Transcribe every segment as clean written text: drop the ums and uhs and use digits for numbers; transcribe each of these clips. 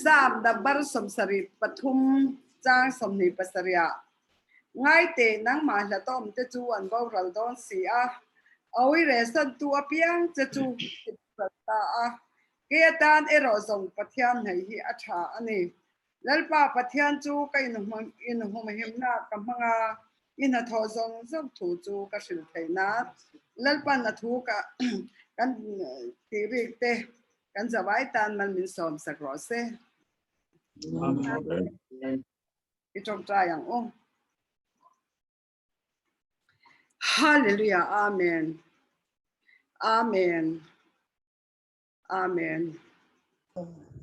Psalm number 73 chang 27 ah, Ngai teh, nangmah hlatawm te chu an boral dawn si a, awire santu apiang che chu i boral ta a, kei atan erawh zawng Pathian hnaih hi a tha a ni. Lalpa Pathian chu ka inhumhimna ka hmang a, i hnathawh zawng zawng thu chu ka hrilh theih nan Lalpan a thu ka kan tih rik te kan zavai tan mal min sawm sak rawh se. I tawngtai ang u. Hallelujah Amen Amen Amen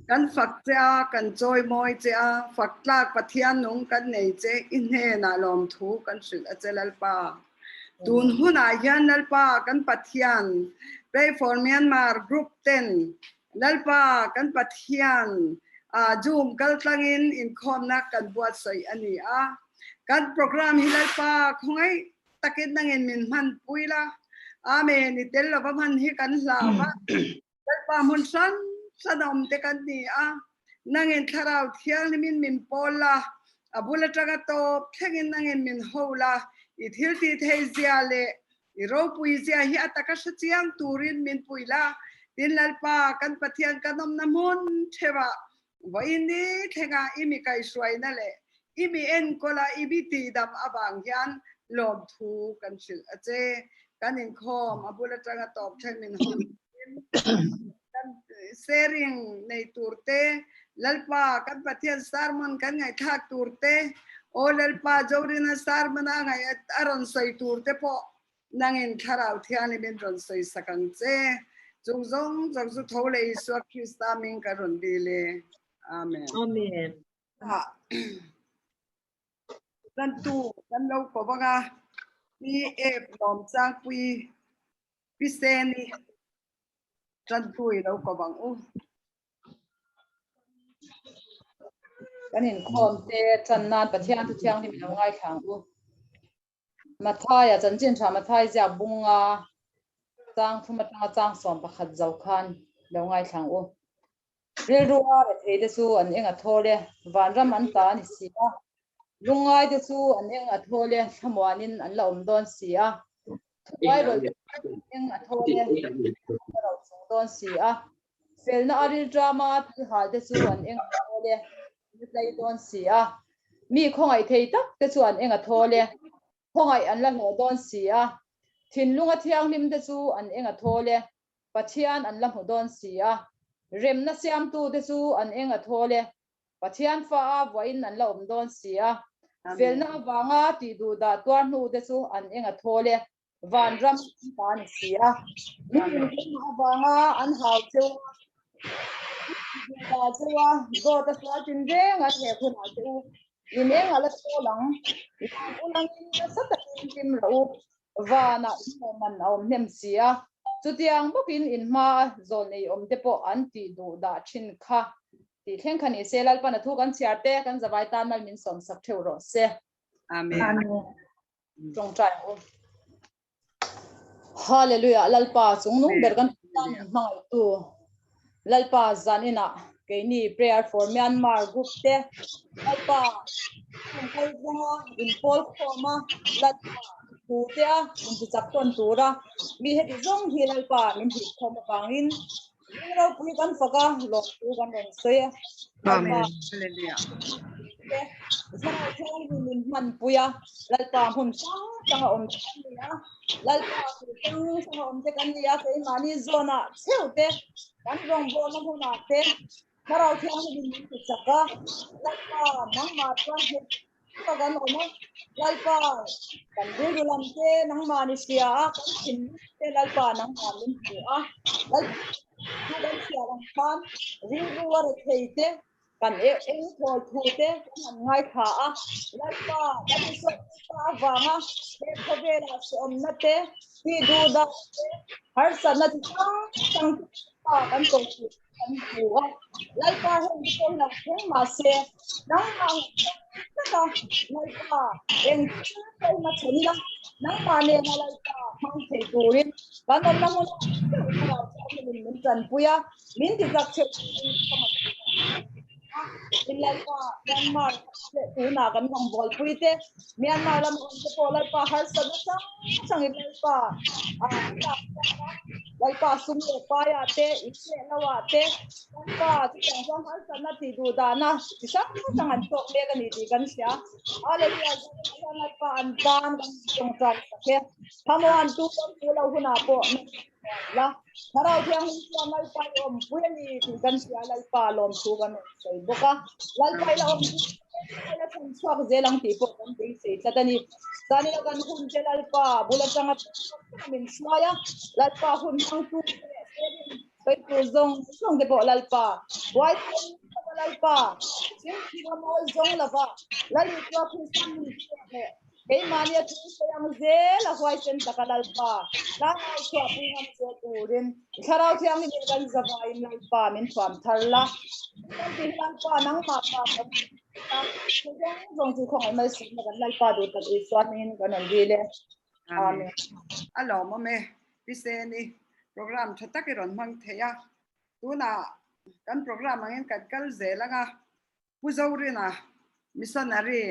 Kan fak che a kan chawi mawi che a fak tlak Pathian nung kan nei che i hnenah lawmthu kan hrilh a che Lalpa Tun hunah hian Lalpa kan Pathian Pray for Myanmar group ten Lalpa kan Pathian Zoom kaltlangin inkhawmna kan buatsaih a ni a. Kan program hi Lalpa khawngaih takin nangin min hmanpui la. Amen. I tel lova hman hi kan hlau a. Lalpa hmun hran hran a awm te kan ni a. Nangin Thlarau Thianghlimin min pawl la. A bul atanga tawp thlengin nangin min ho la. I thil tih thei zia leh I ropui zia hi a taka hre chiang turin min pui la, tin Lalpa kan Pathian kan awmna hmun theuhah vawiin ni thlengah i mi kaihhruaina leh i mi enkawla i mi tihdam avang hian lawmthu kan hrilh a che. Kan inkhawm a bul atanga tawp thleng min hawn turin kan sharing nei tur te, Lalpa kan Pathian sermon kan ngaihthlak tur te, Aw Lalpa Jorina sermon a ngaih a rawn sawi tur te pawh nangin Thlarau Thianghlim in rawn sawi sak ang che. Chung zawng zawng chu tho leh Isua Krista hming ka rawn dil e. Amen. Amen. Tantu kan lo ko banga Pi Ep Lawm Changpui Pi Seni Tantu i lo ko bang u. Kan inkhawm te chan nan Pathian thu thianghlim i lo ngaithla ang u. Mathaia chanchin tha Mathai ziak bunga chang thum atanga chang 11 zo khan lo ngaithla ang u. Rilru a rethei te chu an eng a thawl e, vanram an ta a ni si a. Lungngai te chu an eng a thawl e, thlamuanin an la awm dawn si a. Thuhnuai rawlh te chu an eng a thawl e, an la ro chung dawn si a. Felna a rilṭama tuihal te chu an eng a thawl e, an tlai dawn si a. Mi khawngaih thei tak te chu an eng a thawl e, khawngaih an la hlawh dawn si a. Thinlunga thianghlim te chu an eng a thawl e, Pathian an la hmu dawn si a. Remna siamtu te chu an eng a thawl e, Pathian fa a vuahin an la awm dawn si a. Felna avanga tih duh dah tuar hnu te chu an eng a thawl e, vanram an ta a ni si a. Mi inkhawmna avanga an hau cheu a, an tih duh dah cheu a, dawt a sual tin reng an heh hunah che u, in eng a la thawl ang, lam ulangin nasa takin hlim rawh u, vanah in lawmman a awm hnem si a. Chutiang bawkin in hmaa zawl nei awm te pawh an tih duh dah thin kha tih thleng kha ni se, Lalpan a thu kan chhiar te, kan zavai tan mal min sawmsak theuh rawh se. Amen. Tawngtai ang u. Hallelujah Lalpa chungnung ber kan tan hmangaihtu Lalpa zaninah keini prayer for Myanmar group te Lalpa kal zawnga inpawl khawma Lalpa thu te a intichak tawn tura mi heti zawng hi Lalpa min hip khawm avangin Ring ropui kan fak a, lawmtu kan rawn sawi a. Amen. Hallelujah. Thlarau Thianghlim min hmanpui a, Lalpa hmun hrang hrang a awm te kan ni a, Lalpa tur hrang hrang a awm te kan ni a, keimahni zawnah chheuh te, kan rawngbawlna hmunah te Thlarau Thianghlim min ti chak a, Lalpa nangmah chuan hmu tak an awm a, Lalpa kan rilru lam te nangmah ni hria a, kan thinlung te Lalpa nangmah min hmu a, Lalpa thu kan chhiar ang khan rilru a rethei te, kan eng thawl thu te kan han ngaithla a, Lalpa kan insawi ta avanga he khawvelah hrehawmna te, tihduhdah te, harsatna chi hrang hrang te Lalpa kan tawh tur kan hmu a, Lalpa heng te pawh hi lo thleng mah se, nangmah ang taka Lalpa eng thil pawh hi hmachhawn ila, nangmah nena Lalpa hmang thei turin kan awmna hmunah theuh thlarau thianghlimin min tanpui a, min ti chak theuh turin ka mamawh. In Lalpa Myanmar leh tunah kan rawngbawlpui te Myanmar lama awm te pawh Lalpa harsatna hrang hrang in Lalpa ah an lak chhuak a, Lalpa sum leh paiah te in leh lo ah te Lalpa chutiang chuan harsatna tih duh dahna chi hrang hrang an tawk mek a ni tih kan hria. Hallelujah Zoramah hian Lalpa an tan kan tawngtai sak e. Thamuan tu kan hmuh loh hunah pawh la Thlarau Thianghlim chuan Lalpa i awmpui a ni tih kan hria Lalpa lawmthu kan rawn sawi bawk a Lalpa i la awmpui i la chhan chhuak zel ang tih pawh kan beisei tlat a ni Zanina kan hun che Lalpa bul atanga min hruai a Lalpa hun hmangtu te leh saving sawi tur zawng zawng te pawh Lalpa huaisen taka Lalpa thingthing a mawi zawng lova Lal Isua Krista min pek leh Keimahni a thu sawi ang zel a huaisen taka Lalpa tlangau chhuahpui ngam zel turin i Thlarau Thianghlimin kan zavaiin Lalpa min thuam thar la. Kan ti hi Lalpa nangmah pa kan ti a, thu zawng zawng chu khawngaih malsawmna kan Lalpa duh tak Isua hmingin kan rawn dil e. Amen. A lawmawm e, Pi Seni program tha tak i rawn hmang thei a, tunah kan program angin kan kal zel ang a, Pu Zorina Missionary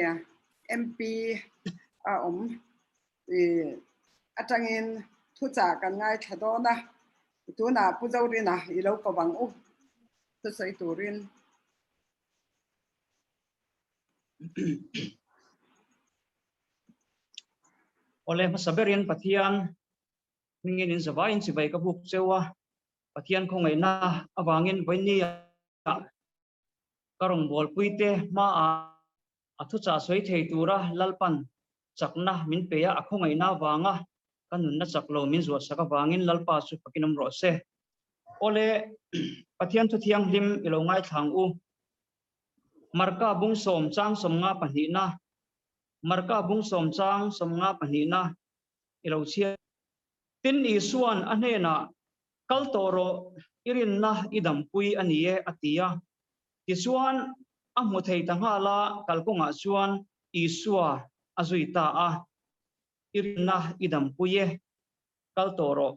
MP a awm i atangin thuchah kan ngaithla dawn a, tunah Pu Zorina i lo ko ang u thusawi turin. Awle hmasa berin Pathian hmingin in zavaiin chibai ka buk cheu a, Pathian khawngaihna avangin vawinia Ka rawngbawlpuite hmaah a thuchah sawi thei tura Lalpan chakna min pe a, a khawngaihna avanga ka nunna chak lo min zuahsak avangin Lalpa chu fakin awm rawh se. Awle, Pathian thu thianghlim i lo ngaithlang u. Marka bung sawm chang sawmnga pahnihna, Marka bung sawm chang sawmnga pahnihna i lo chhiar. Tin, Isua'n a hnenah, Kal tawh rawh, i rinna i dampui a ni e, a ti a. Tichuan, a hmu thei ta nghal a, kalkawngah chuan Isua a zui ta a, I rinna i dampui e, kal tawh rawh,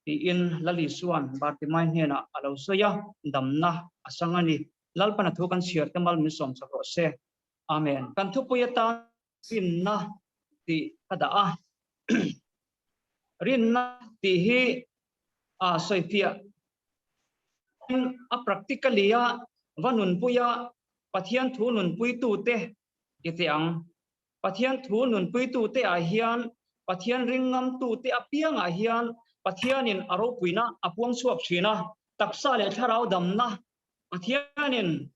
tiin Lal Isua'n Bartimai hnenah a lo sawi a, damna a sang a ni. Lalpan a thu kan chhiar te mal min sawm chak rawh se. Amen. Kan thupui atan Rinna tih ka dah a. Rinna tih hi a sawifiah a practically a va nunpui a, Pathian thu nunpuitute i teh ang. Pathian thu nunpuitute ah hian Pathian ringngamtute apiangah hian Pathianin a ropuina a puang chhuak thin a, taksa leh thlarau damna Pathianin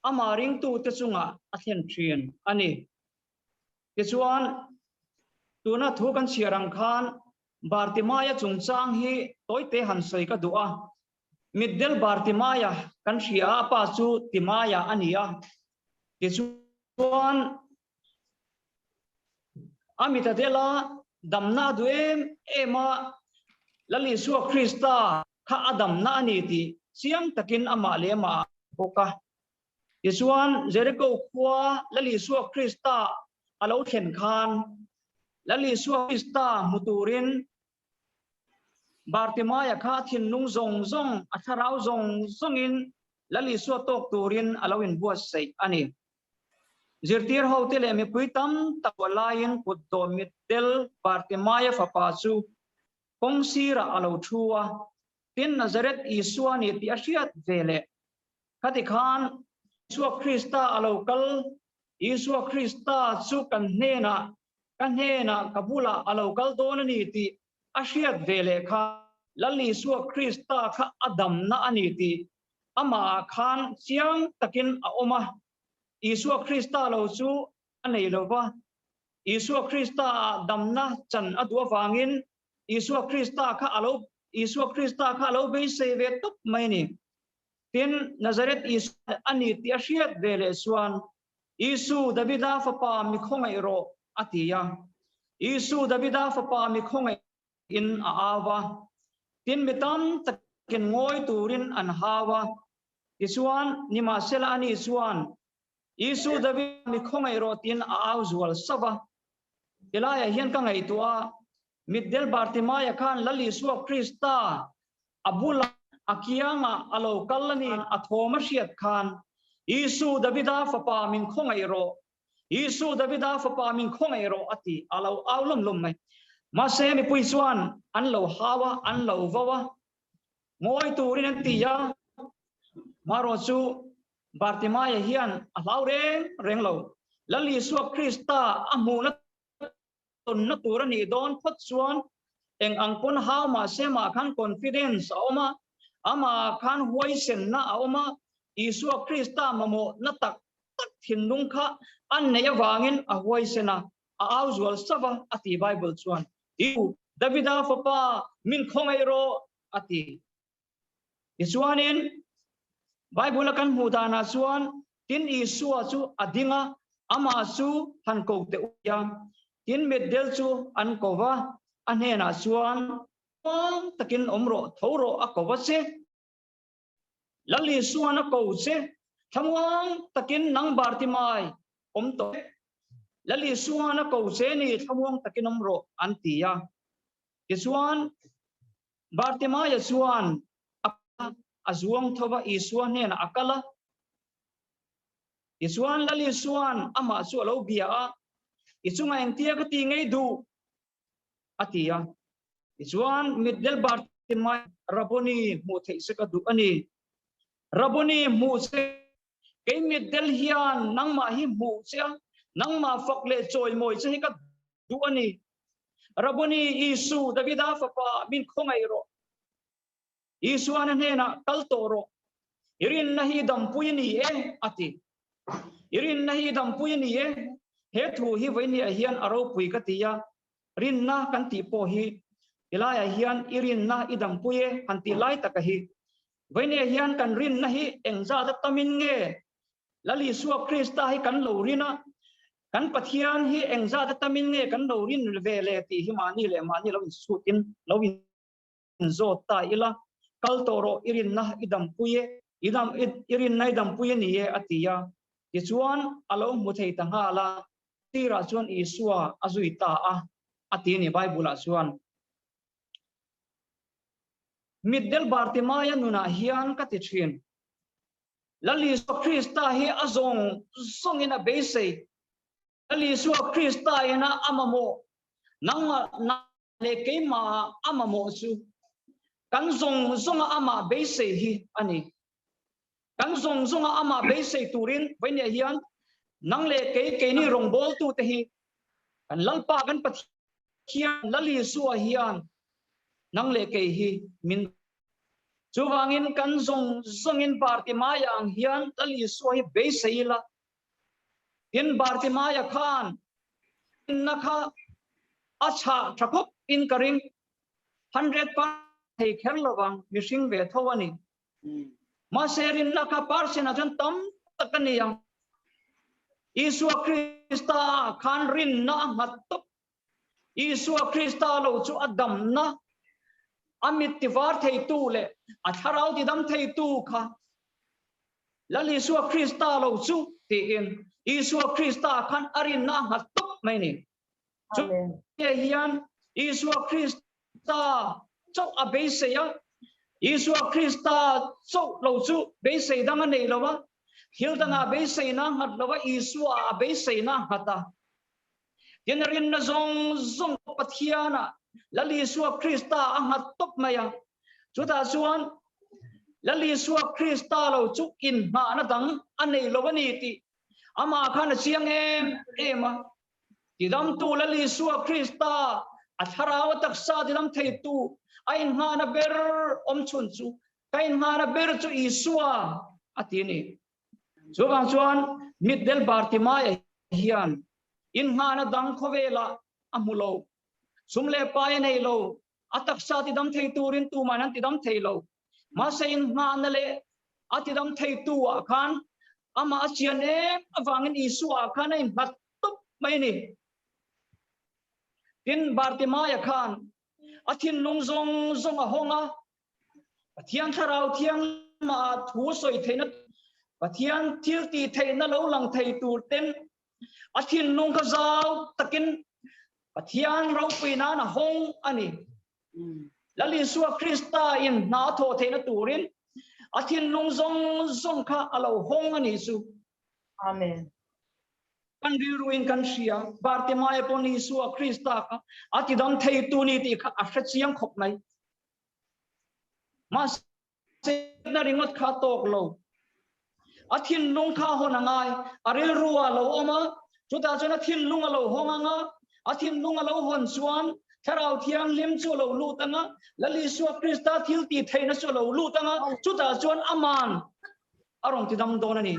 Amah ringtute chungah a thlen thin a ni. Tichuan, tuna thu kan chhiar ang khan Bartimaia chungchang hi tawite han sawi ka duh a. Mitdel Bartimaia kan hria a, a pa chu Timaia a ni a. Tichuan, a mitadela damna a duh em em a, Lal Isua Krista kha a damna a ni tih chiang takin amah leh amah a bawk a. Tichuan, Jeriko khua Lal Isua Krista a lo thlen khan Lal Isua Krista hmu turin Bartimaia kha a thinlung zawng zawng, a thlarau zawng zawngin Lal Isua tawk turin a lo inbuatsaih a ni. Zirtir hote leh mipui tam tak laiin kutdawh mitdel Bartimaia fapa chu kawng sirah a lo thu a, tin Nazareth Isua ni tih a hriat ve leh. Khati khan Isua Krista a lo kal, Isua Krista chu kan hnenah, ka hnenah, ka bulah a lo kal dawn a ni tih a hriat ve leh kha Lal Isua Krista kha a damna a ni tih amahah khan chiang takin a awm a. Isua Krista lo chu a nei lo va, Isua Krista ah damna chan a duh avangin Isua Krista kha a lo Isua Krista kha a lo beisei ve tawp mai a ni. Tin, Nazareth Isua a ni tih a hriat ve leh chuan, Isu, Davida fapa mi khawngaih rawh, a ti a. Isu, Davida fapa mi khawngaih in a au a. Tin, mi tam takin ngawi turin an hau a. Tichuan, nimahsela ani chuan, Isu David mi khawngaih rawh tiin a au zual sauh a. Tilaiah hian ka ngaihtuah a, mitdel Bartimaia khan Lal Isua Krista a bula a kiangah a lo kal a ni a thawm a hriat khan. Isu Davida fapa min khawngaih rawh, Isu Davida fapa min khawngaih rawh a ti, a lo au lawm lawm mai. Mahse mipui chuan an lo hau a, an lo vo a, ngawi turin an ti a, marawh chu Bartimaia hian a hlau reng reng lo. Lal Isua Krista a hmuhna tawnna tur a nih dawn phawt chuan eng ang pawn hau mah se mah khan confidence a awm a, amah khan huaisenna a awm a, Isua Krista mamawhna tak tak thinlung kha a neih avangin a huaisen a, a au zual sava a ti Bible chuan. Iu Davida fapa min khawngaih rawh a ti. Tichuanin Bible a kan hmuh danah chuan tin Isua chu a ding a, amah chu han ko teh u a, tin mitdel chu an ko va, a hnenah chuan muang takin awm rawh, tho rawh a ko va che. Lal Isuan a ko che, thlamuang takin nang Bartimai awm tawh e. Lal Isuan a ko che ni, thlamuang takin awm rawh an ti a. Tichuan Bartimaia chuan a a zuang tho va, Isua hnenah a kal a. Tichuan Lal Isuan amah chu a lo bia a, I chungah engtia ka ti ngei duh? a ti a. Tichuan mitdel Bartimai, Rabboni hmuh theih che ka duh a ni. Rabboni hmuh che, kei mitdel hian nangmah hi hmuh che a, nangmah fak leh chawimawi che hi ka duh a ni. Rabboni Isu, Davida fapa, min khawngaih rawh. Isuan a hnenah, Kal tawh rawh. I rinna hi dampui a ni e, a ti. I rinna hi dampui a ni e. He thu hi vawinia hian a ropui ka ti a, rinna kan tih pawh hi tilaiah hian i rinna i dampui e han tih lai taka hi. Vawinia hian kan rinna hi engzat a tamin nge Lal Isua Krista hi kan lo rin a, kan Pathian hi engzat a tamin nge kan lo rin ve le tih hi mahni leh mahni lo insutin lo inzawt ta ila, kal tawh rawh i rinna i dampui e, i dam i rinna i dampui a ni e a ti a. Tichuan a lo hmu thei ta nghal a, tirah chuan Isua a zui ta a, a ti a ni Bible-ah chuan. Mitdel Bartimaia nunah hian ka ti thin. Lal Isua Krista hi a zawng zawngin a beisei. Lal Isua Krista ina a mamawh, nangmah leh keimahah a mamawh chu kan zawng zawnga amah beisei hi a ni. Kan zawng zawnga amah beisei turin vawinia hian nang leh kei keini rawngbawltute hi kan Lalpa kan Pathian Lal Isua hian nang leh kei hi min Chuvangin kan zawng zawngin Bartimaia ang hian Lal Isua hi beisei ila. Tin, Bartimaia khan rinna kha a chhah tha khawp in ka ring. 100% thei kher lovang, mihring ve tho a ni. Mahse rinna kha percent ah chuan tam tak a ni ang. Isua Krista ah khan rinna a nghat tawp. Isua Krista lo chu a damna, a mit tivar theitu leh a thlarau tidam theitu kha Lal Isua Krista lo chu tiin Isua Krista khan a rinna a nghat tawp mai ni. Chu hian Isua Krista chauh a beisei a, Isua Krista chauh lo chu beisei dang a nei lo a, thil dangah beiseina a nghat lo a, Isua a beiseina a nghat a. Tin, rinna zawng zawng Pathianah Lal Isua Krista a nghat tawp mai a. Chutah chuan Lal Isua Krista lo chu inhnahna dang a nei lo a ni tih amah khan a chiang em em a. Tidamtu Lal Isua Krista a thlarau a taksa tidam theitu a inhnahna ber awm chhun chu ka inhnahna ber chu Isua a ti a ni. Chuvang chuan mitdel Bartimaia hian inngahna dang khawvelah a hmu lo. Sum leh pai a nei lo. A taksa tidam thei turin tuman an tidam thei lo. Mahse inngahna leh a tidam theitu ah khan amah a chian em avangin Isua ah khan a innghat tawp mai a ni. Tin, Bartimaia khan a thinlung zawng zawng a hawng a, Pathian Thlarau Thianghlimah thu sawi theihna, Pathian thil tih theihna lo lang thei tur ten a thinlung kha zau takin Pathian ropui nan a hawng a ni. Lal Isua Krista in hna a thawh theihna turin A thinlung zawng zawng kha a lo hawng a nih chu. Amen. Kan rilruin kan hria, Bartimaia pawh Isua Krista kha a tidam theitu ni tih kha a hre chiang khawp mai. Mahse, na ringawt kha a tawk lo. A thinlung kha a hawn a ngai, a rilru ah a lo awm a, chutah chuan a thinlung a lo hawng ang a, a thinlung a lo hawn chuan Thlarau Thianghlim chu a lo lut ang a, Lal Isua Krista thil tih theihna chu a lo lut ang a, chutah chuan aman a rawn ti dam dawn a ni.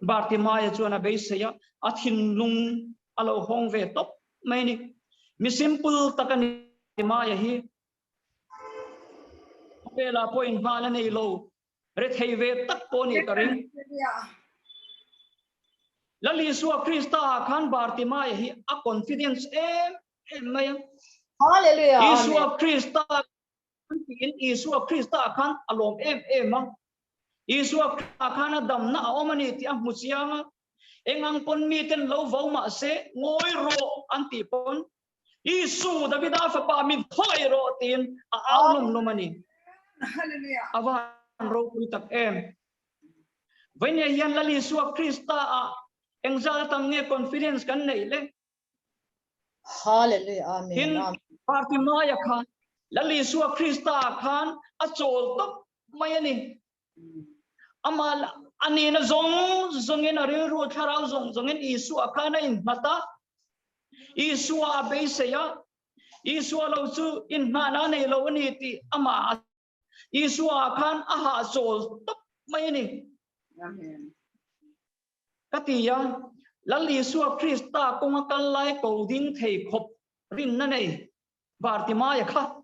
Bartimaia chuan a beisei a, a thinlung a lo hawng ve tawp mai a ni. Mi simple tak a ni Bartimaia hi. Khawvelah pawh inhman a nei lo, rethei ve tak pawh a nih ka ring. Lal Isua Krista ah khan Bartimaia hi a confidence em em mai a. Hallelujah. Isua Krista tiin Isua Krista khan a lawm em em a. Isua Krista khan a damna a awm a ni tih a hmu chiang a. Eng ang pawn miten lo vo mah se ngawi rawh an tih pawn Isu Davida fapa min khawi rawh tiin a au lawm lawm a ni. Hallelujah. A va han ropui tak em. Vawinia hian Lal Isua Krista ah engzal tam nge confidence kan neih le? Hallelujah. Amen. Tin, Bartimaia khan Lal Isua Krista ah khan a chawl tawp mai a ni. Amah a nihna zawng zawngin a rilru thlarau zawng zawngin Isua khan a innghat a, Isua a beisei a, Isua lo chu inhnahna a nei lo a ni tih amah a Isua khan a hahchawl tawp mai a ni. Amen. Ka ti a, Lal Isua Krista kawnga kal lai ko ding thei khawp rinna nei Bartimaia kha.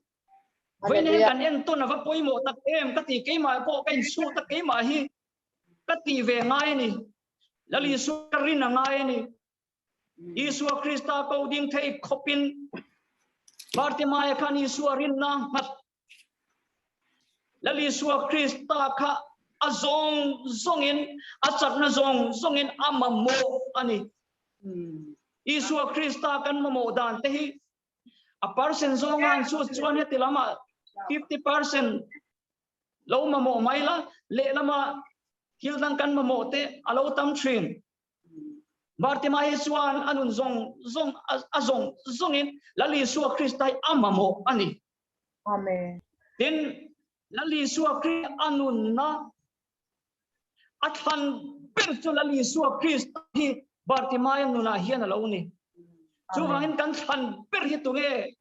Vawiin hian kan entawn a va pawimawh tak em ka ti, keimah pawh ka inchhuh tak keimah hi ka ti ve ngai a ni. Lal Isua ka rin a ngai a ni. Isua Krista ko ding thei khawpin Bartimaia khan Isua rinna a nghat. Lal Isua Krista kha a zawng zawngin, a chakna zawng zawngin a mamawh a ni. Isua Krista kan mamawh dan te hi a percent zawnga an chhut chuan heti lamah 50% lo mamawh mai la, lehlamah thil dang kan mamawh te a lo tam thin. Bartimai hi chuan a nun zawng zawng a zawng zawngin Lal Isua Krista hi a mamawh a ni. Amen. Tin, Lal Isua Krista a nunna a thlan ber chu Lal Isua Krista hi Bartimaia nunah hian a lo ni. Chuvangin kan thlan ber hi tunge?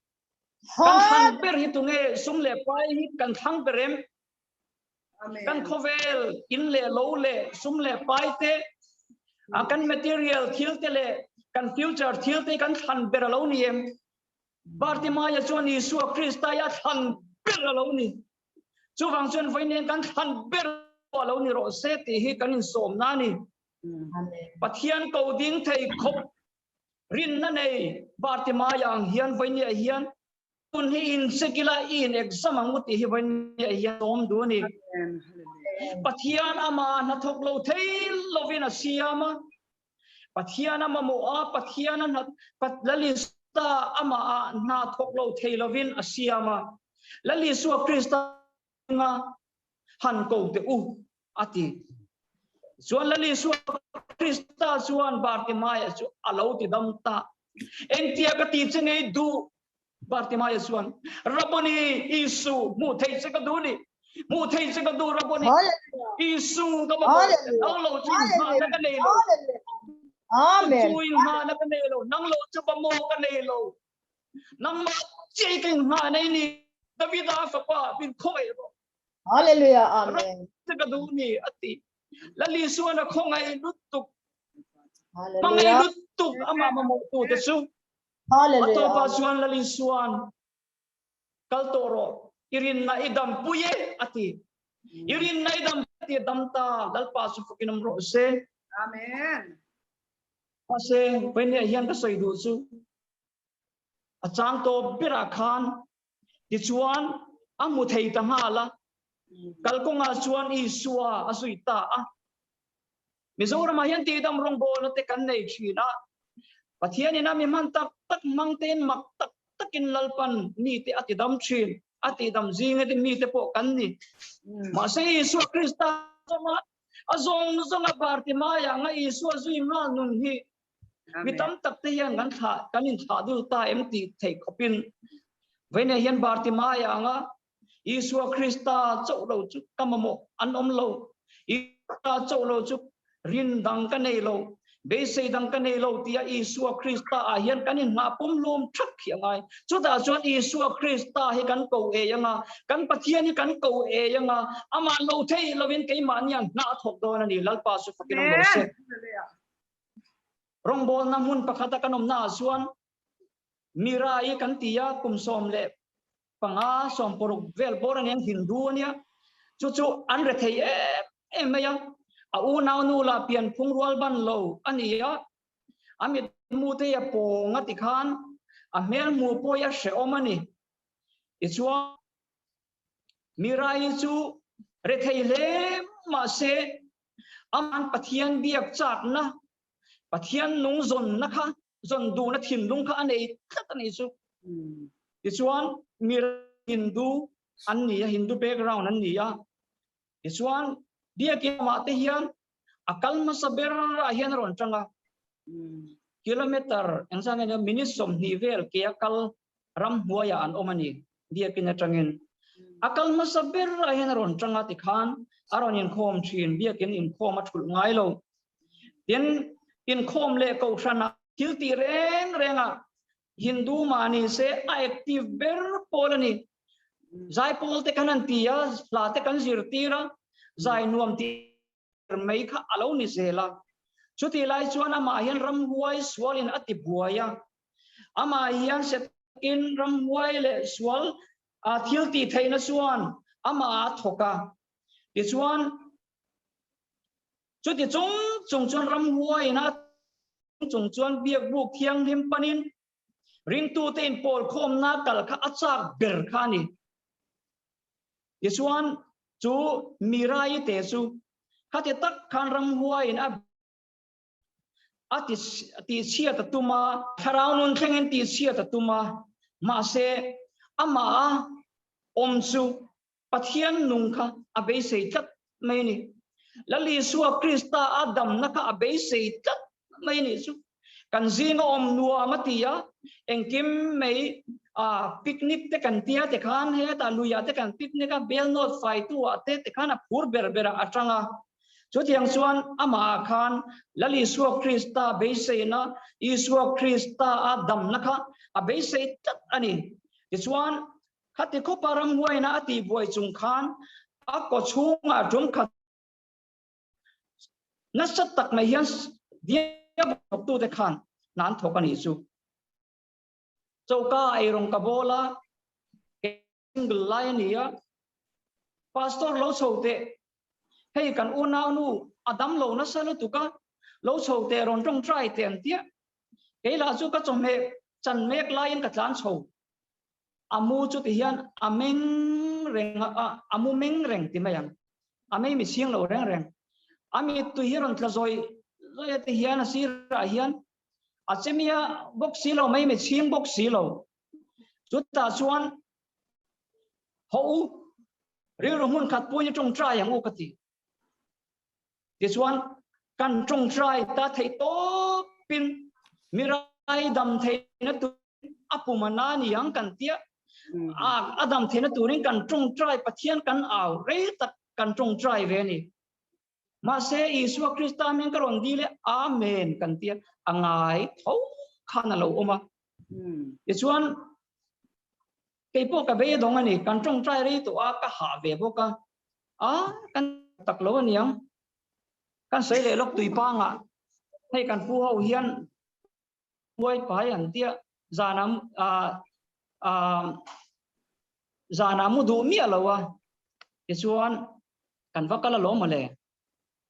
Kan thlan ber hi tunge? Sum leh pai hi kan thlang ber em? Kan khawvel in leh lo leh sum leh pai te, kan material thil te leh kan future thil te kan thlan ber a lo ni em? Bartimaia chuan Isua Krista hi a thlan ber a lo ni. Chuvang chuan vawiin kan thlan ber a lo ni rawh se tih hi kan insawmna a ni. Pathian ko ding thei khawp rinna nei Bartimaia ang hian vawiin hian Tun hi in check ila i in exam ang u tih hi vawiin hian awm duh a ni. Pathian ama hnathawk lo thei lovin a siam a, Pathian a mamawh a, Pathian a hna Lalista amah ah hna thawk lo thei lovin a siam a, Lal Isua Krista anga han ko teh u a ti. Chuan Lal Isua Krista chuan Bartimaia chu a lo ti dam ta. Engtia ka ti che ngei duh? Bartimaia chuan, Rabboni, Isu, hmuh theih che ka duh ni. Hmuh theih che ka duh, Rabboni. Isu, ka mamawh che. Nang lo chu inhmahna ka nei lo. Amen. Chu inhmahna ka nei lo. Nang lo chu mamawh ka nei lo. Nangmah chiah ka inhmahna i ni. Davida fapa, min khawngaih rawh. Hallelujah. Amen. Ka duh ni, a ti. Lal Isuan a khawngaih lutuk. Hallelujah. Hmangaih lutuk amah mamawh tu te chu. Hallelujah. A tawpah chuan Lal Isuan kal tawh rawh. I rinna i dam pui e, a ti. I rinna i dam ti dam ta Lalpa chu fakin awm rawh se. Amen. Mahse, Vawinia hian ka sawi duh chu a chang tawp berah khan tichuan a hmu thei ta nghal a, kalkawngah chuan Isua a zui ta a. Mizoramah hian tihdam rawngbawlna te kan nei thin a, Pathianin a mi hman tak tak hmang tein mak tak takin Lalpan mite a tidam thin. a tihdam zinga te mite pawh kan ni. Mahse Isua Krista zawma a zawng zawnga Bartimaia anga Isua zui nghal nun hi mi tam tak te hian kan thlah kan inthlah dul ta em tih theih khawpin vawiinah hian Bartimaia anga Isua Krista chauh lo chu ka mamawh an awm lo. Isua chauh lo chu rin dang ka nei lo, beisei dang ka nei lo tia Isua Krista ah hian kan inhnah pum lum thak hi a ngai. Chutah chuan Isua Krista hi kan ko ei anga, kan Pathian hi kan ko ei anga, amah lo theih lovin keimahni ang hnah a thawk dawn a ni. Lalpa chu fakin awm lo se. Rawngbawlna hmun pakhata kan awmnaah chuan Mirai kan ti a, kum 15, 16 vel bawr a nia, Hindu a nia. Chu chu an rethei em em mai a, a unau nu lah pianphung rual ban lo a ni a, a mitmu te hi a pawng a ti khan a hmel hmu pawh hi a hrehawm a ni. Tichuan, Mirai chu rethei hle mahse aman Pathian biak chakna, Pathian nung zawnna kha zawn duhna thinlung kha a nei tlat a nih chu. Tichuan mi Hindu an ni a, Hindu background an ni a. Tichuan biakin lamah te hian a kal hmasa ber ah hian a rawn tang a. Kilometer engzah nge minute 20 vel ke a kal ramhnuaiah an awm a ni biakin atangin. A kal hmasa ber ah hian a rawn tang a tikhan a rawn inkhawm thin biakin inkhawm a thulh ngai lo. Tin, inkhawm leh kohhranah thil tih reng rengah Hindu mah ni se a active ber pawl a ni. Zai pawl te kan han ti a, hla te kan zirtir a, zai nuam tih mai kha a lo ni zel a. Chutih lai chuan amah hian ramhuai sualin a ti buai a. Amah hian Setakin ramhuai leh sual thil tih theihna chuan amah a thawk a. Tichuan, Chuti chung chung chuan ramhuaiin a chung chuan biakbuk thianghlim panin ringtute inpawlkhawmna kal kha a chak ber kha a ni. Tichuan chu Mirai te chu khati tak khan ramhuaiin a a ti tihchhiat a tum a, thlarau nun thlengin tihchhiat a tum a, mahse amah a awm chu Pathian nung kha a beisei tlat mai a ni. Lal Isua Krista a damna kha a beisei tlat mai a nih chu. Kan zinga awm nuam a ti a, engkim mai a picnic te kan tia te khan hetah luiah te kan picnic a, bel nawt faitu ah te te khan a phur ber ber ah a tang a. Chutiang chuan amah ah khan Lal Isua Krista beiseina, Isua Krista a damna kha a beisei tlat a ni. Tichuan Khati khawpa ramhuaina a tihbuai chung khan a kaw chhungah tum khat nasa tak mai hian diabol thawktute khan hna an thawk a nih chu. Choka eirawng ka bawl a, single lai a ni a, Pastor lo chho teh, hei kan unaunu a dam lo nasa lutuk a, lo chho teh rawn tawngtai teh an tia. Kei lah chu ka chawhmeh chan mek laiin ka tlan chho. A mu chu ti hian a meng reng a, a mu meng reng ti mai ang. A mei mi chhing lo reng reng. A mittui hi rawn tla zawi zawi a ti hian a sirah hian a chemia bawk si lo, mei mi chhing bawk si lo. Chutah chuan haw u, rilru hmun khat puin i tawngtai ang u ka ti. Tichuan kan tawngtai ta theih tawpin mirai dam theihna tur a pum a na ni ang kan tia a a dam theihna turin kan tawngtai Pathian kan au rei tak kan tawngtai ve a ni. Mahse Isua Krista hming ka rawn dil e Amen kan tia a ngai tho khan a lo awm a. Tichuan kei pawh ka beidawng a ni kan tawngtai rei tawh a ka hah ve bawk a. A kan tak lo aniang kan sawi leh lawk tui pangah hei kan pu ho hian huai pai an tia zana a a zana mu duh miah lo a tichuan kan va kal alawm mawle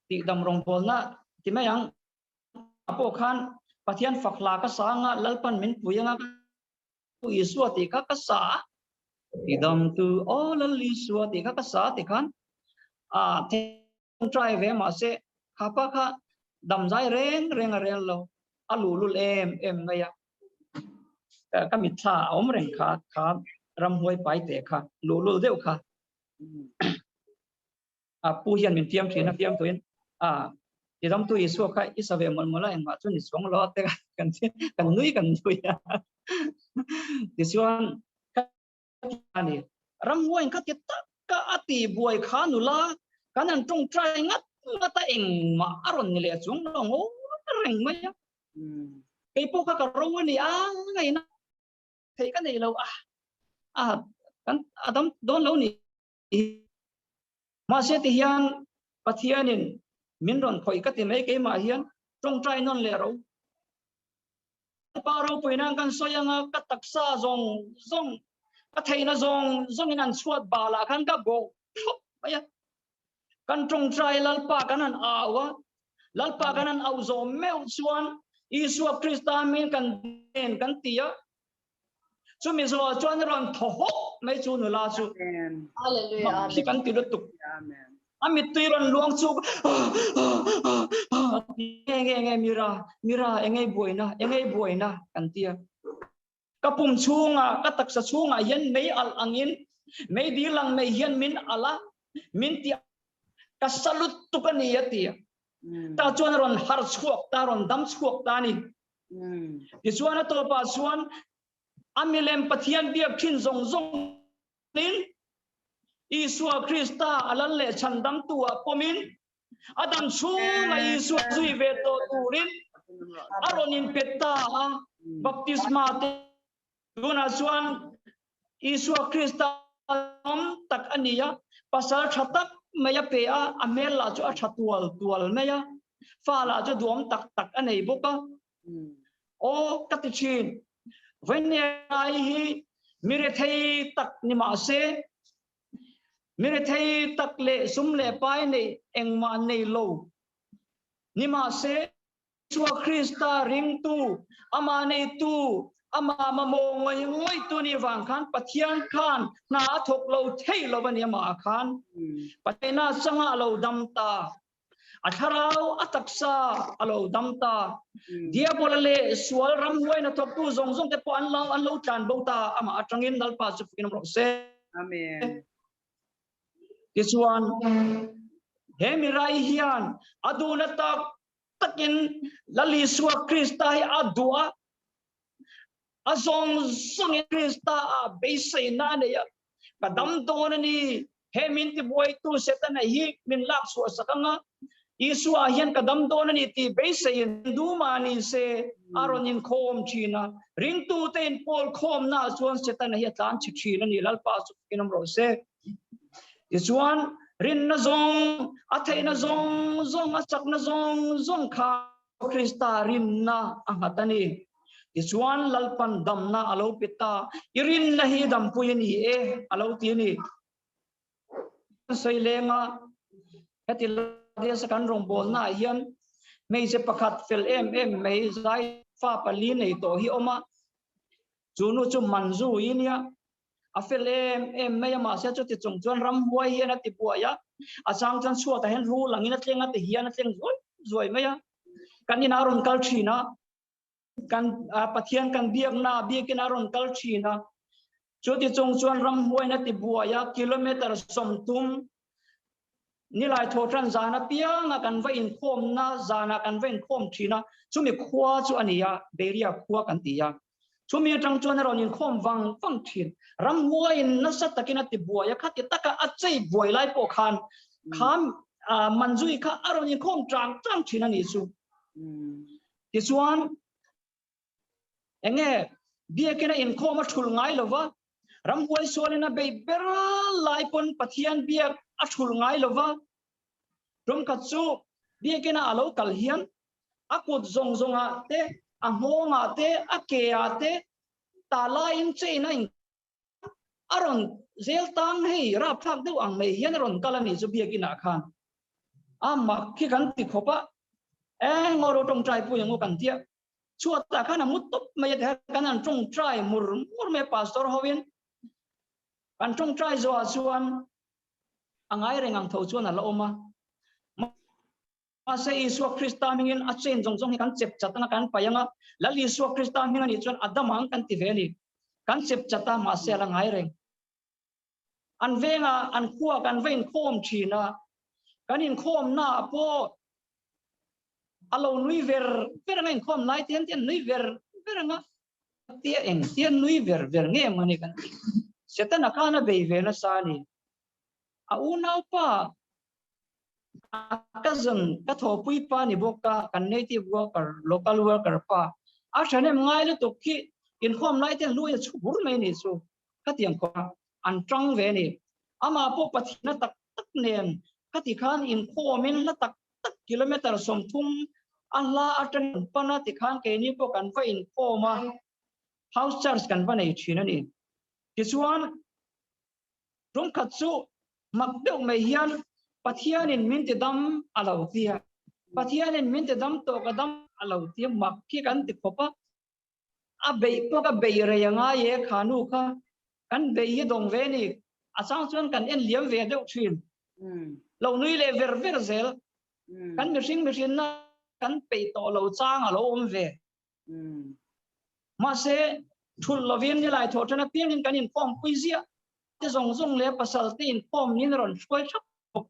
tih dam rawngbawlna ti mai ang a pawh khan Pathian fak hla ka sang a Lalpan min pui anga Pu Isua tih kha ka sa a, tidamtu aw Lal Isua tih kha ka sa a ti khan a try ve mahse kha pa kha damzai reng reng a rel lo, a luhlul em em mai a, ka mitthla a awm reng kha kha. Ramhuai pai te kha luhlul deuh kha a pu hian min fiam thin a fiam tuin a i ram tu Isua kha i sa ve mawlh mawlh a engmah chu ni chuang lo te kan kan nui kan nui a tichuan ani ramhuai kha ti tak ka a ti buai kha nula kan han tawngtai ngat ngat a engmah a rawn ni leh chuang lo ngawi reng mai a kei pawh kha ka ro a ni a ngaihna theih ka nei lo a a kan a dam dawn lo ni mahse ti hian Pathianin min rawn khawih ka ti mai keimah hian tawngtai nawn leh ro Pa ropui nan kan sawi anga ka taksa zawng zawng ka theihna zawng zawngin an chhuat balah khan ka bawk thlawp mai a kan tawngtai Lalpa kan han au a Lalpa kan han au zawh meuh chuan Isua Krista min kan nen kan ti a chumi zawh chuan rawn thaw hawk mai chu nula chu Hallelujah khi kan ti lutuk a mittui rawn luang chu nge nge nge mira mira engei buaina engei buaina kan tia ka pum chhunga ka taksa chhunga hian mei al angin mei dil ang mei hian min ala min ti ka salut tuk ani a tia ta chuan rawn har chhuak ta rawn dam chhuak ta ni tichuan a tawpah chuan a milem Pathian biak thin zawng zawng in Isua Krista a lal leh chhandamtu ah pawmin a dam chhunga Isua zui ve tawh turin a rawn inpe ta a, baptisma te tunah chuan Isua Krista awm tak a ni a, pasal tha tak mai a pe a, a hmel lah chu a tha tual tual mai a, fa lah chu duam tak tak a nei bawk a. Aw ka ti thin, Vawinia hi mi rethei tak ni mah se, mi rethei tak leh sum leh pai neih engmah nei lo ni mah se, Isua Krista ringtu, amah neitu, amah mamawh ngawih ngawihtu nih vang khan Pathian khan hna a thawk lo thei lo a ni amah khan Pathianah changah a lo dam ta. A thlarau a taksa a lo dam ta. Diabola leh sual ramhuaina thawktu zawng zawng te pawh an lo an lo tlan bo ta amah atangin Lalpa chu fakin awm rawh se. Amen. Tichuan he mirai hian a duhna tak takin Lal Isua Krista hi a duh a, a zawng zawngin Krista ah beiseina a nei a, ka dam dawn a ni, he min tibuaitu Setana hi min lak chhuah sak ang a, Isua hian ka dam dawn a ni tih beiseiin du mah ni se a rawn inkhawm thin a, ringtute inpawl khawmnaah chuan Setana hi a tlan chhe thin a ni, Lalpa chu fakin awm rawh se. Tichuan, rinna zawng, a theihna zawng zawng, a chakna zawng zawng kha Krista rinna a nghat a ni. Tichuan, Lalpan damna a lo pe ta, i rinna hi dampui a ni e, a lo ti a ni. Sawi lenga heti lai kan rawngbawlna ah hian hmeichhe pakhat fel em em mai zai fa pali nei tawh hi awm a, chu nu chu Manju i nia, a fel em em mai a, mahse chuti chung chuan ramhuai hian a ti buai a, a chang chuan chhuatah hian rul angin a tleng a ti hian a tleng zuai zuai mai a, kan inah a rawn kal thin a. Kan Pathian kan biakna biakin a rawn kal thin a, chuti chung chuan ramhuain a ti buai a, kilometer 30 nilai thawhtan zan apianga kan va inkhawmna zanah kan va inkhawm thin a, chumi khua chu a ni a, Beria khua kan ti a. Chumi atang chuan a rawn inkhawm vang vang thin. Ramhuaiin nasa takin a ti buai a, khati taka a chei buai lai pawh khan kha Manjui kha a rawn inkhawm tang tang thin a nih chu. Tichuan, enge biakin a inkhawm a thul ngai lo va, ramhuai sualin a bei ber lai pawn Pathian biak a thul ngai lo va. Tumkhat chu biakin a lo kal hian a kut zawng zawngah te, a nghawngah te, a keah te ta laiin chain a in a rawn zel tang hei rapthlak deuh ang mai hian a rawn kal a nih chu biakin ah khan. A mak khi kan ti khawp a, e ngaw ro tawngtai pui ang aw kan tia. Chhuatah khan a mu tawp mai a ti kha kan han tawngtai mur mur mai a pastor hoin. Kan tawngtai zawhah chuan a ngai reng ang tho chuan a la awm a. Mahse Isua Krista hmingin a chain zawng zawng hi kan chep chat anga kan paih anga, Lal Isua Krista hming anih chuan a dam ang kan ti ve a ni. Kan chep chat a, mahse a la ngai reng. An vengah an khua kan va inkhawm thin a, kan inkhawmnaah pawh a lo nui ver ver anga inkhawm lai te hian te an nui ver ver anga tia eng tia nui ver ver nge maw ni kan ti. Setana khan a bei ve nasa a ni. A unaupa a cousin ka thawhpui pa ni bawk a, kan native worker, local worker pa a thahnem ngai lutuk khi inkhawm lai te an lu a chhu bur mai ni chu khatiang khawp a an tang ve a ni. Amah pawh Pathianna tak tak nen khati khan inkhawmin hla tak tak kilometer 30 a hla atang an pan a tikhan keini pawh kan va inkhawm a, house church kan va nei thin a ni. Tichuan tumkhat chu mak deuh mai hian Pathianin min ti dam a lo tia, Pathianin min ti dam tawh ka dam a lo tia mak khi kan ti khawp a. A beih pawh ka beih rei a ngai e kha nu kha kan beih hi dawng ve ni a chang chuan kan en liam ve deuh thin lo nui leh ver ver zel kan mihring mihrinna kan peih tawh lo chang a lo awm ve mahse thulh lovin nilai thawh tan apiangin kan inkhawm pui ziah te zawng zawng leh pasal te inkhawm nin rawn hruai thap bawk.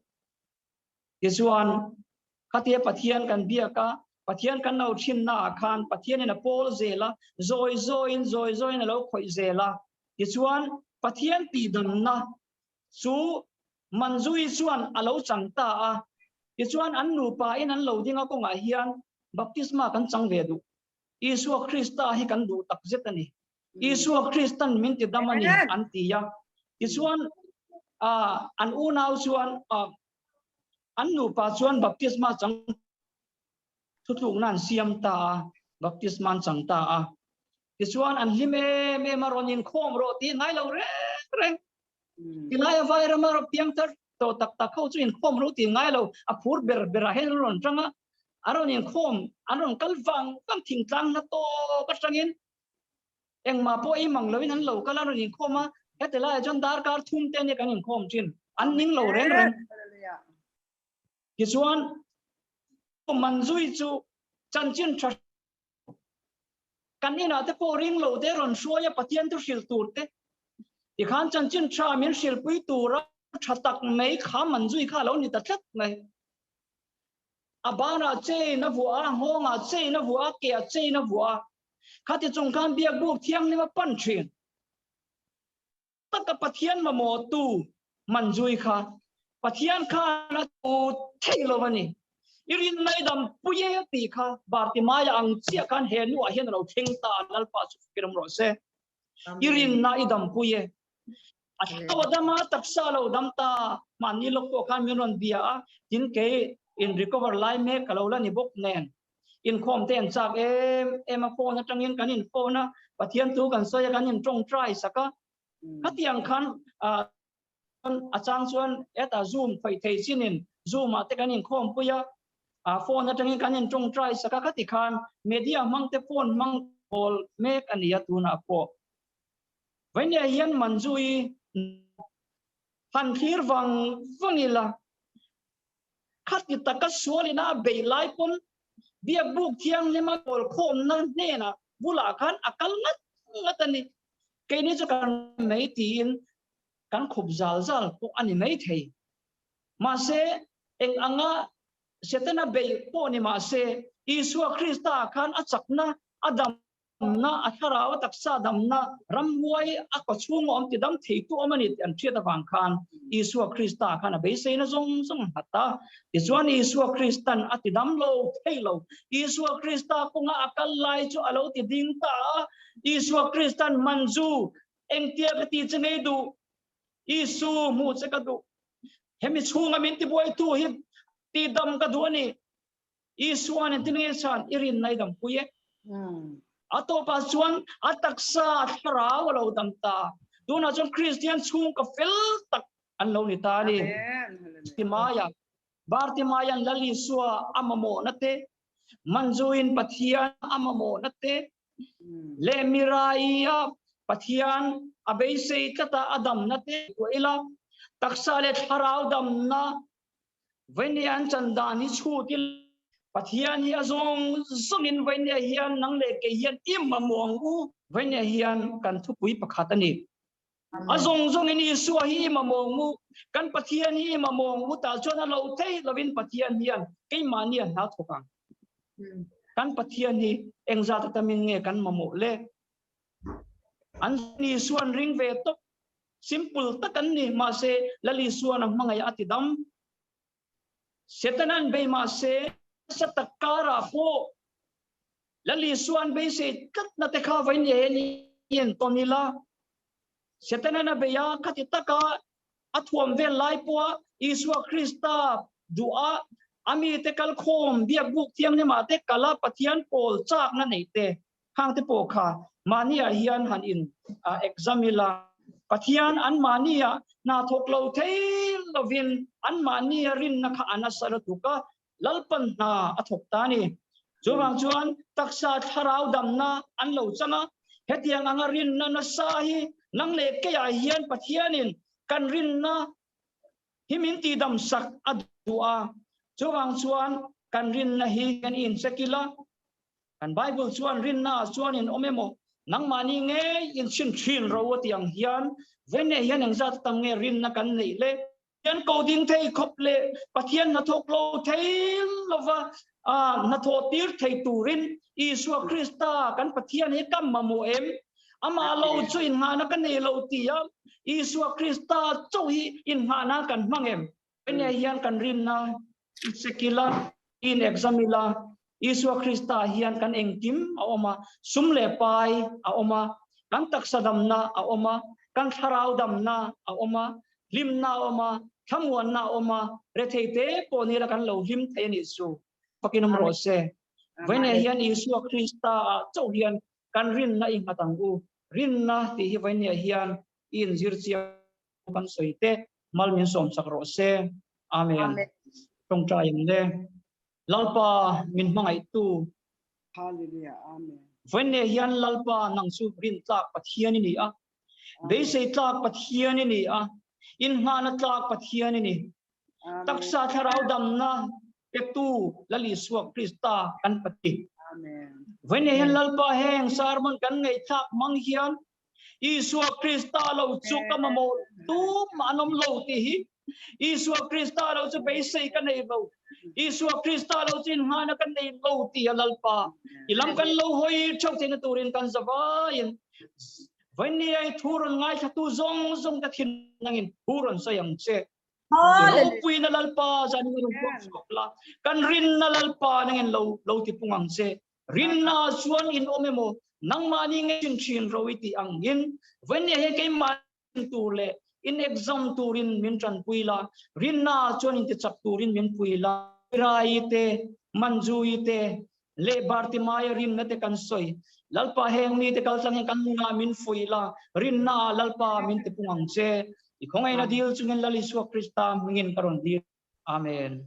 Tichuan, khatia Pathian kan biak a, Pathian kan lo thinna ah khan Pathianin a pawl zel a, zawi zawiin zawi zawiin a lo khawih zel a. Tichuan, Pathian tihdamna chu Manzui chuan a lo chang ta a. Tichuan, an nupa in an lo ding a kawngah hian baptisma kan chang ve duh. Isua Krista hi kan duh tak zet a ni. Isua Kristan min ti dam a ni an ti a. Tichuan, an unau chuan An nupa chuan baptisma chang thutlukna an siam ta a, baptisma an chang ta a. Tichuan an hlim em em a, rawn inkhawm rawh tih ngai lo reng reng. Tilaia vairama piangthar tawh tak tak ho chu inkhawm rawh tih ngai lo, a phur ber berah hian an rawn tang a, an rawn inkhawm, an rawn kal vang vang thingtlang hla tawk atangin Engmah pawh ei mang loin an lo kal a rawn inkhawm a, heti laiah chuan darkar thum te ania kan inkhawm thin, an ning lo reng reng. Tichuan Manzui chu chanchin tha kan inah te pawh ring lo te rawn hruai a Pathian thu hrilh tur te tikhan chanchin tha min hrilhpui tura tha tak mai kha Manzui kha a lo ni ta tlat mai. A banah chain a vuah a, nghawngah chain a vuah a, keah chain a vuah a. Khati chung khan biakbuk thianghlim a pan thin. Taka Pathian mamawhtu Manjui kha Pathian khan a tu thei lo a ni. I rinna i dam pui e tih kha Bartimaia ang chiah khan he nuah hian a lo thleng ta a, Lalpa chu fak in awm rawh se. I rinna i dam pui e. A thau a dam a, taksa a lo dam ta. Mahni lawk pawh khan min rawn bia a, tin kei in recover lai mek ka lo la ni bawk nen. Inkhawm te an chak em em a, phone atangin kan in phone a, Pathian thu kan sawi a, kan in tawngtai sak a. Khatiang khan a chang chuan hetah zoom khawih thei chinin zoom ah te kan inkhawm pui a, phone atangin kan in tawngtai sak a, khati khan media hmang te phone hmang pawl mek a ni a tunah pawh. Vainia hian Manju-i han thlir vang vang ila. Khati taka sualin a beih lai pawn Biakbuk Thianghlima kawlkhawmna hnenah bulah khan a kal ngat ngat a ni. Keini chu kan mai tiin kan khup zal zal pawh a ni mai thei. Mahse, eng anga Setana beih pawh ni mahse, Isua Krista khan a chakna a dam Damna, a thlarau a taksa damna, ramhuai a kawchhung a awm ti dam theitu awm a ni tih an hriat avang khan Isua Krista khan a beiseina zawng zawng a nghat a. Tichuan Isua Kristan a ti dam lo thei lo. Isua Krista kawnga a kal lai chu a lo ti ding ta a. Isua Kristan Manju, engtia ka ti che ngei duh? Isu, hmuh che ka duh. Hemi chhunga min tibuaitu hi ti dam ka duh a ni. Isuan engtin nge chuan i rinna i dampui e? A tawpah chuan a taksa a thlarau a lo dam ta. Tunah chuan Kristian chhung ka fel tak an lo ni ta a ni. Bartimaia, Bartimaian Lal Isua a mamawhna te, Manjuin Pathian a mamawhna te, leh Miraia Pathian a beisei tlata a damna te kuah ila, taksa leh thlarau damna Vainia an chan dan hi chhut ila, Pathian hi a zawng zawngin Vainia hian nang leh kei hian i mamawh ang u. Vawinia hian kan thupui pakhat a ni. A zawng zawngin Isua hi i mamawh ngu, kan Pathian hi i mamawh ngu tah chuan a lo thei lovin Pathian hian keimahni a hna thawk ang. Kan Pathian hi engzat atamin nge kan mamawh le? An Isuan ring ve tawp, simple tak an ni, mahse Lal Isuan a hmangaih a ti dam. Setana'n bei mahse nasa tak karah pawh Lal Isua'n beisei tlatna te kha vawiin leh he ni en tawn ila, Setana'n a bei a, khati taka a thuam vel lai pawha Isua Krista duha a mite kalkhawm biakbuk thianghlimah te kala Pathian pawl chakna neih te Khang te pawh kha mahniah hian han in exam ila, Pathian an mahniah hna thawk lo thei lovin an mahnia rinna kha a nasa lutuk a, Lalpan hna a thawk ta a ni. Chuvang chuan taksa thlarau damna an lo chang a, hetiang anga rinna nasa hi nang leh keiah hian Pathianin kan rinna hi min tihdam sak a duh a, chuvang chuan kan rinna hi kan incheck ila, Kan Bible chuan rinna ah chuan in awm emaw, nangmahni ngei in chhin thin ro a tih ang hian vawiinah hian engzat tam nge rinna kan neih le? Pathian ko ding thei khawp leh Pathian hnathawk lo thei lova hnathawh tir thei turin Isua Krista kan Pathian hi ka mamawh em? Amah lo chu inngahna ka nei lo tia Isua Krista chauh hi inngahna kan hmang em? Vawiinah hian kan rinna i check ila, i in exam ila, Isua Krista hian kan engkim a awm a, sum leh pai a awm a, kan taksa damna a awm a, kan thlarau damna a awm a, hlimna a awm a, thlamuanna a awm a, rethei te pawh nila kan lo hlim thei a nih chu. Fakin awm rawh se. Vawiinah hian Isua Krista ah chauh hian kan rinna i nghat ang u. Rinna tih hi vawiinah hian i inzir chiang kan sawi te mal min sawm sak rawh se. Amen. Tawngtai ang le. Lalpa min hmangaihtu. Hallelujah. Amen. Vawiinne hian Lalpa nang chu rin tlak Pathian i ni a. Beisei tlak Pathian i ni a. Inngahna tlak Pathian i ni. Taksa thlarau damna petu Lal Isua Krista kan Pati. Amen. Vawiinne hian Lalpa heng sermon kan ngaihthlak hmang hian Isua Krista lo chu ka mamawh tumah an awm lo tih hi Isua Krista lo chu beisei ka nei lo. Isua Krista lo chu innghaina ka nei lo tih a Lalpa. I lam kan lo hawi theuh theihna turin kan zavaiin Vawinia i thu rawn ngaithlatu zawng zawng te thin nangin thu rawn sawi ang che. Ropuina Lalpa zanin rawn puak chhuak la, kan rinna Lalpa nangin lo lo tipung ang che. Rinna chuan in awm emaw, nangmahni nge chin thin ro i tih angin, vawinia hian keimah tur leh in exam turin min tanpui la, rinna chuan in tichak turin min pui la. Rai te, Manjui te leh Bartimaia rinna te kan sawi. Lalpa heng mite kaltlang hian kan nunah min fuih la, rinna ah Lalpa min tipung ang che. I khawngaihna dil chungin Lal Isua Krista hmingin ka rawn dil. Amen.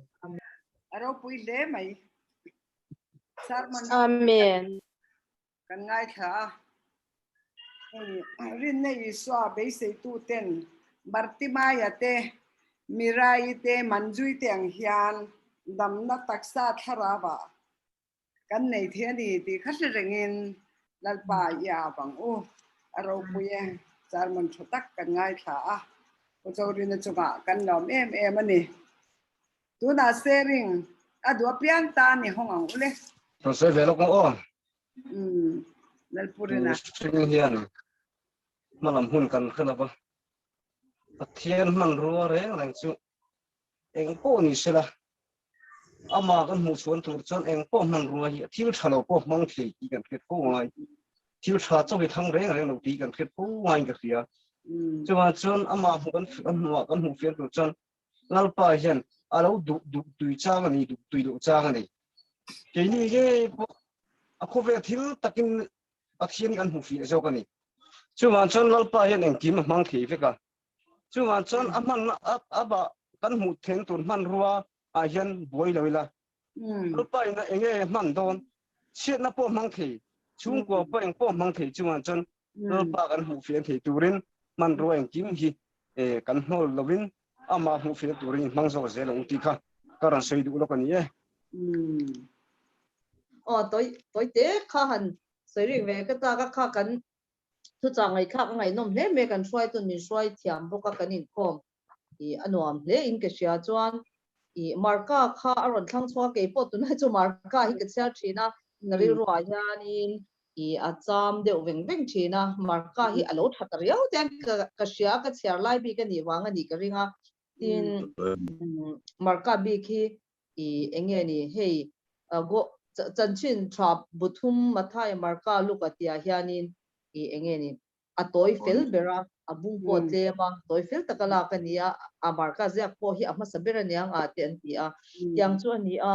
A ropui hle mai. Sermon Amen. Kan ngaithla a. Hei rinna Isua beiseitu ten Bartimaia te, Mirai te, Manjui te ang hian damna taksa thlarau ah kan nei thei a ni tih kha hre rengin Lalpa i ap ang u. A ropui e, sermon tha tak kan ngaithla a. Pu Zorina chungah kan lawm em em a ni. Tunah sharing a duh apiang tan i hawng ang u le. Rawn sawi ve lawk ang aw. Umm Lalpurina. Mihring hian hmalam hun kan hre lova, Pathian hmanrua reng reng chu eng pawh ni sela, amah kan hmuh chhuan tur chuan eng pawh hmanrua hi thil tha lo pawh hmang thei tih kan hriat fo ngai. Thil tha chauh hi thlang reng reng lo tih kan hriat fo ngaiin ka hria. Chuvang chuan amah hmuh kan hmuh kan hmuh fian tur chuan Lalpa hian a lo duh duh tui chang a ni, duh tui loh chang a ni. Keini ngei pawh a khawvel thil takin Pathian kan hmuh fiah zawk a ni. Chuvang chuan Lalpa hian engkim a hmang thei vek a. Chuvang chuan a hman a bah kan hmuh theihna tur hmanrua ah hian buai lo ila. Lalpa in eng nge hman dawn? Chhiatna pawh hmang thei, chhungkua pawh eng pawh hmang thei chuvang chuan Lalpa kan hmuh fiah thei turin hmanrua engkim hi kan hnawl lovin amah hmuh fiah turin i hmang zawk zel ang tih kha ka rawn sawi duh lawk a ni e. Aw tawi tawi te kha han sawi rik ve ka tak a kha kan. Thuchah ngaihthlak a ngaihnawm hle mai a, kan hruaitun min hruai thiam bawk a, kan inkhawm i a nuam hle in ka hria. Chuan i Marka kha a rawn thlang chhuak a, keipawh tunlai chu Marka hi ka chhiar thin a, ka rilruah hianin i a cham deuh veng veng thin a, Marka hi a lo tha ta riau te ka ka hria a, ka chhiar lai bik a nih vang a nih ka ring a. Tin, Marka bik hi i eng nge ni hei go chanchin tha buthum Mathai Marka Luka tihah hianin i eng nge ni a tawi fel ber a, a bung pawh tlem a, tawi fel taka lak a ni a, a Marka ziak pawh hi a hmasa ber a niang a te an ti a, tiang chu a ni a.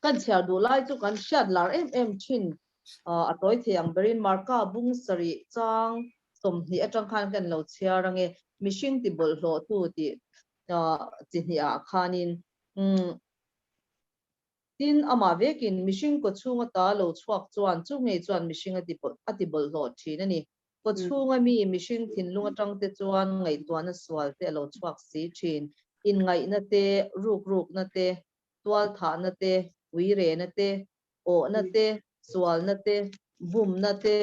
Kan chhiar duh lai chu kan hriat lar em em thin a tawi thei ang berin Marka bung sarih chang 20 atang khan kan lo chhiar ange mihring ti bawlhhlawh tu tih chi hnih ah khanin tin amah vekin mihring kaw chhung ata lo chhuak chuan chu ngei chuan mihring a ti bawlhhlawh thin a ni. Kaw chhunga mi mihring thinlung atang te chuan ngaihtuahna sual te a lo chhuak si thin. Inngaihna te, rukrukna te, tualthahna te, uirena te, awhna te, sualna te, bumna te,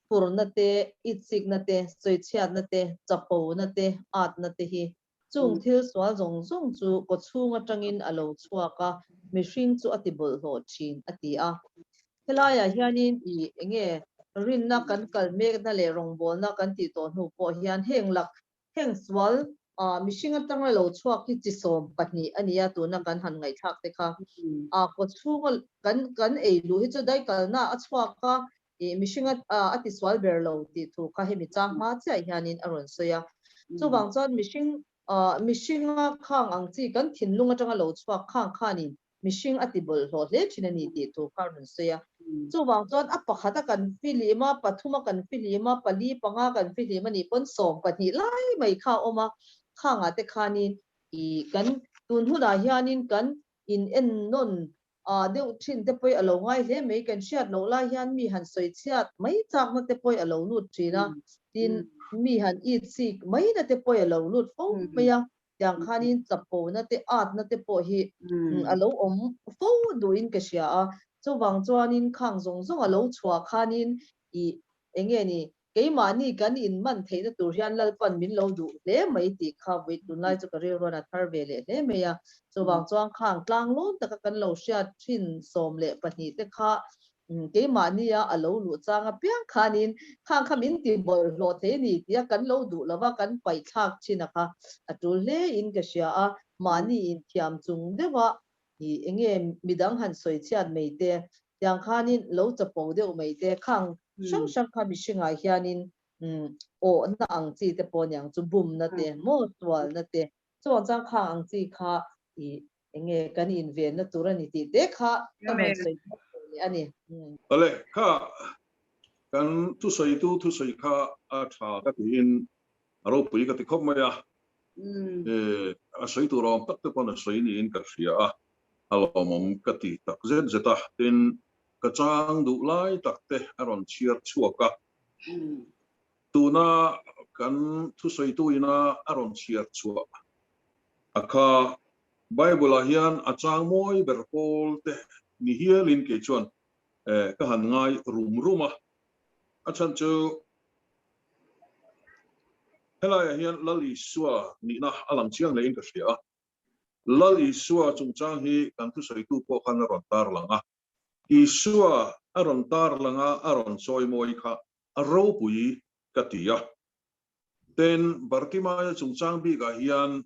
Phurna te, itsikna te, sawichhiatna te, chapona te, atna te hi. Chung thil sual zawng zawng chu kawchhung atangin a lo chhuak a, mihring chu a ti bawlhhlawh thin, a ti a. Helaiah hianin i enge rinna kan kal mekna leh rawngbawlna kan tih tawh hnu pawh hian heng lak heng sual mihring atanga lo chhuak hi chi 12 a nia tuna kan han ngaihthlak te kha. A kawchhunga kan kan ei luh hi chu daikalna a chhuak a, ih mihring a a tisual ber lo tih thu kha hemi chang hma chiah hianin a rawn sawi a. Chuvang chuan mihring mihringa khang ang chi kan thinlung atanga lo chhuak khang khanin mihring a ti bawlhhlawh hle thin a ni tih thu kha a rawn sawi a. Chuvang chuan a pakhat a kan fihlim a, pathum a kan fihlim a, pali panga kan fihlim a nih pawn 12 lai mai kha a awm a, khangah te khanin i kan tun hunah hianin kan in ennawn deuh thin te pawh a lo ngai hle mai, kan hriat loh lai hian mi han sawi chhiat mai chakna te pawh a lo lut thin a, tin mi han it chik mai na te pawh a lo lut fo mai a. Tiang khanin chapona te atna te pawh hi a lo awm fo duhin ka hria a, chuvang chuanin khang zawng zawng a lo chhuah khanin i eng nge ni keimahni kan inman theihna tur hian Lalpan min lo duh hle mai tih kha vawi tunlai chu ka rilruan a thar ve leh hle mai a, chuvang chuan khang tlanglawn taka kan lo hriat thin 12 te kha Keimahnia a lo luh chang apiang khanin khang kha min ti bawlhhlawh thei a ni tia kan lo duh lova kan paihthlak thin a kha a tul hle in ka hria a, mahni inthiam chung deuha i enge midang han sawi chhiat mai te, tiang khanin lo chapo deuh mai te, khang hrang hrang kha mihringah hianin awhna ang chi te pawh niang chu bumna te, maw tualna te, chuang chang khang ang chi kha i Enge kan invenna tur a ni tih te kha ka rawn sawi chhuak thei leh a ni. Awle, kha kan thusawitu thusawi kha a tha ka tiin a ropui ka ti khawp mai a. A sawi tur awm tak te pawn a sawi niin ka hria a, a lawmawm ka ti tak zet zet a. Tin, ka chang duh lai tak te a rawn chhiar chhuak a. Tuna kan thusawitu ina a rawn chhiar chhuah a kha Bible-ah hian a chang mawi ber pawl te ni hialin kei chuan ka han ngai rum rum a. A chhan chu helaiah hian Lal Isua nihna a lang chiang hlein ka hria a. Lal Isua chungchang hi kan thusawitu pawh khan a rawn tarlang a. Isua a rawn tarlang a, a rawn chawimawi kha a ropui ka ti a. Tin, Bartimaia chungchang bikah hian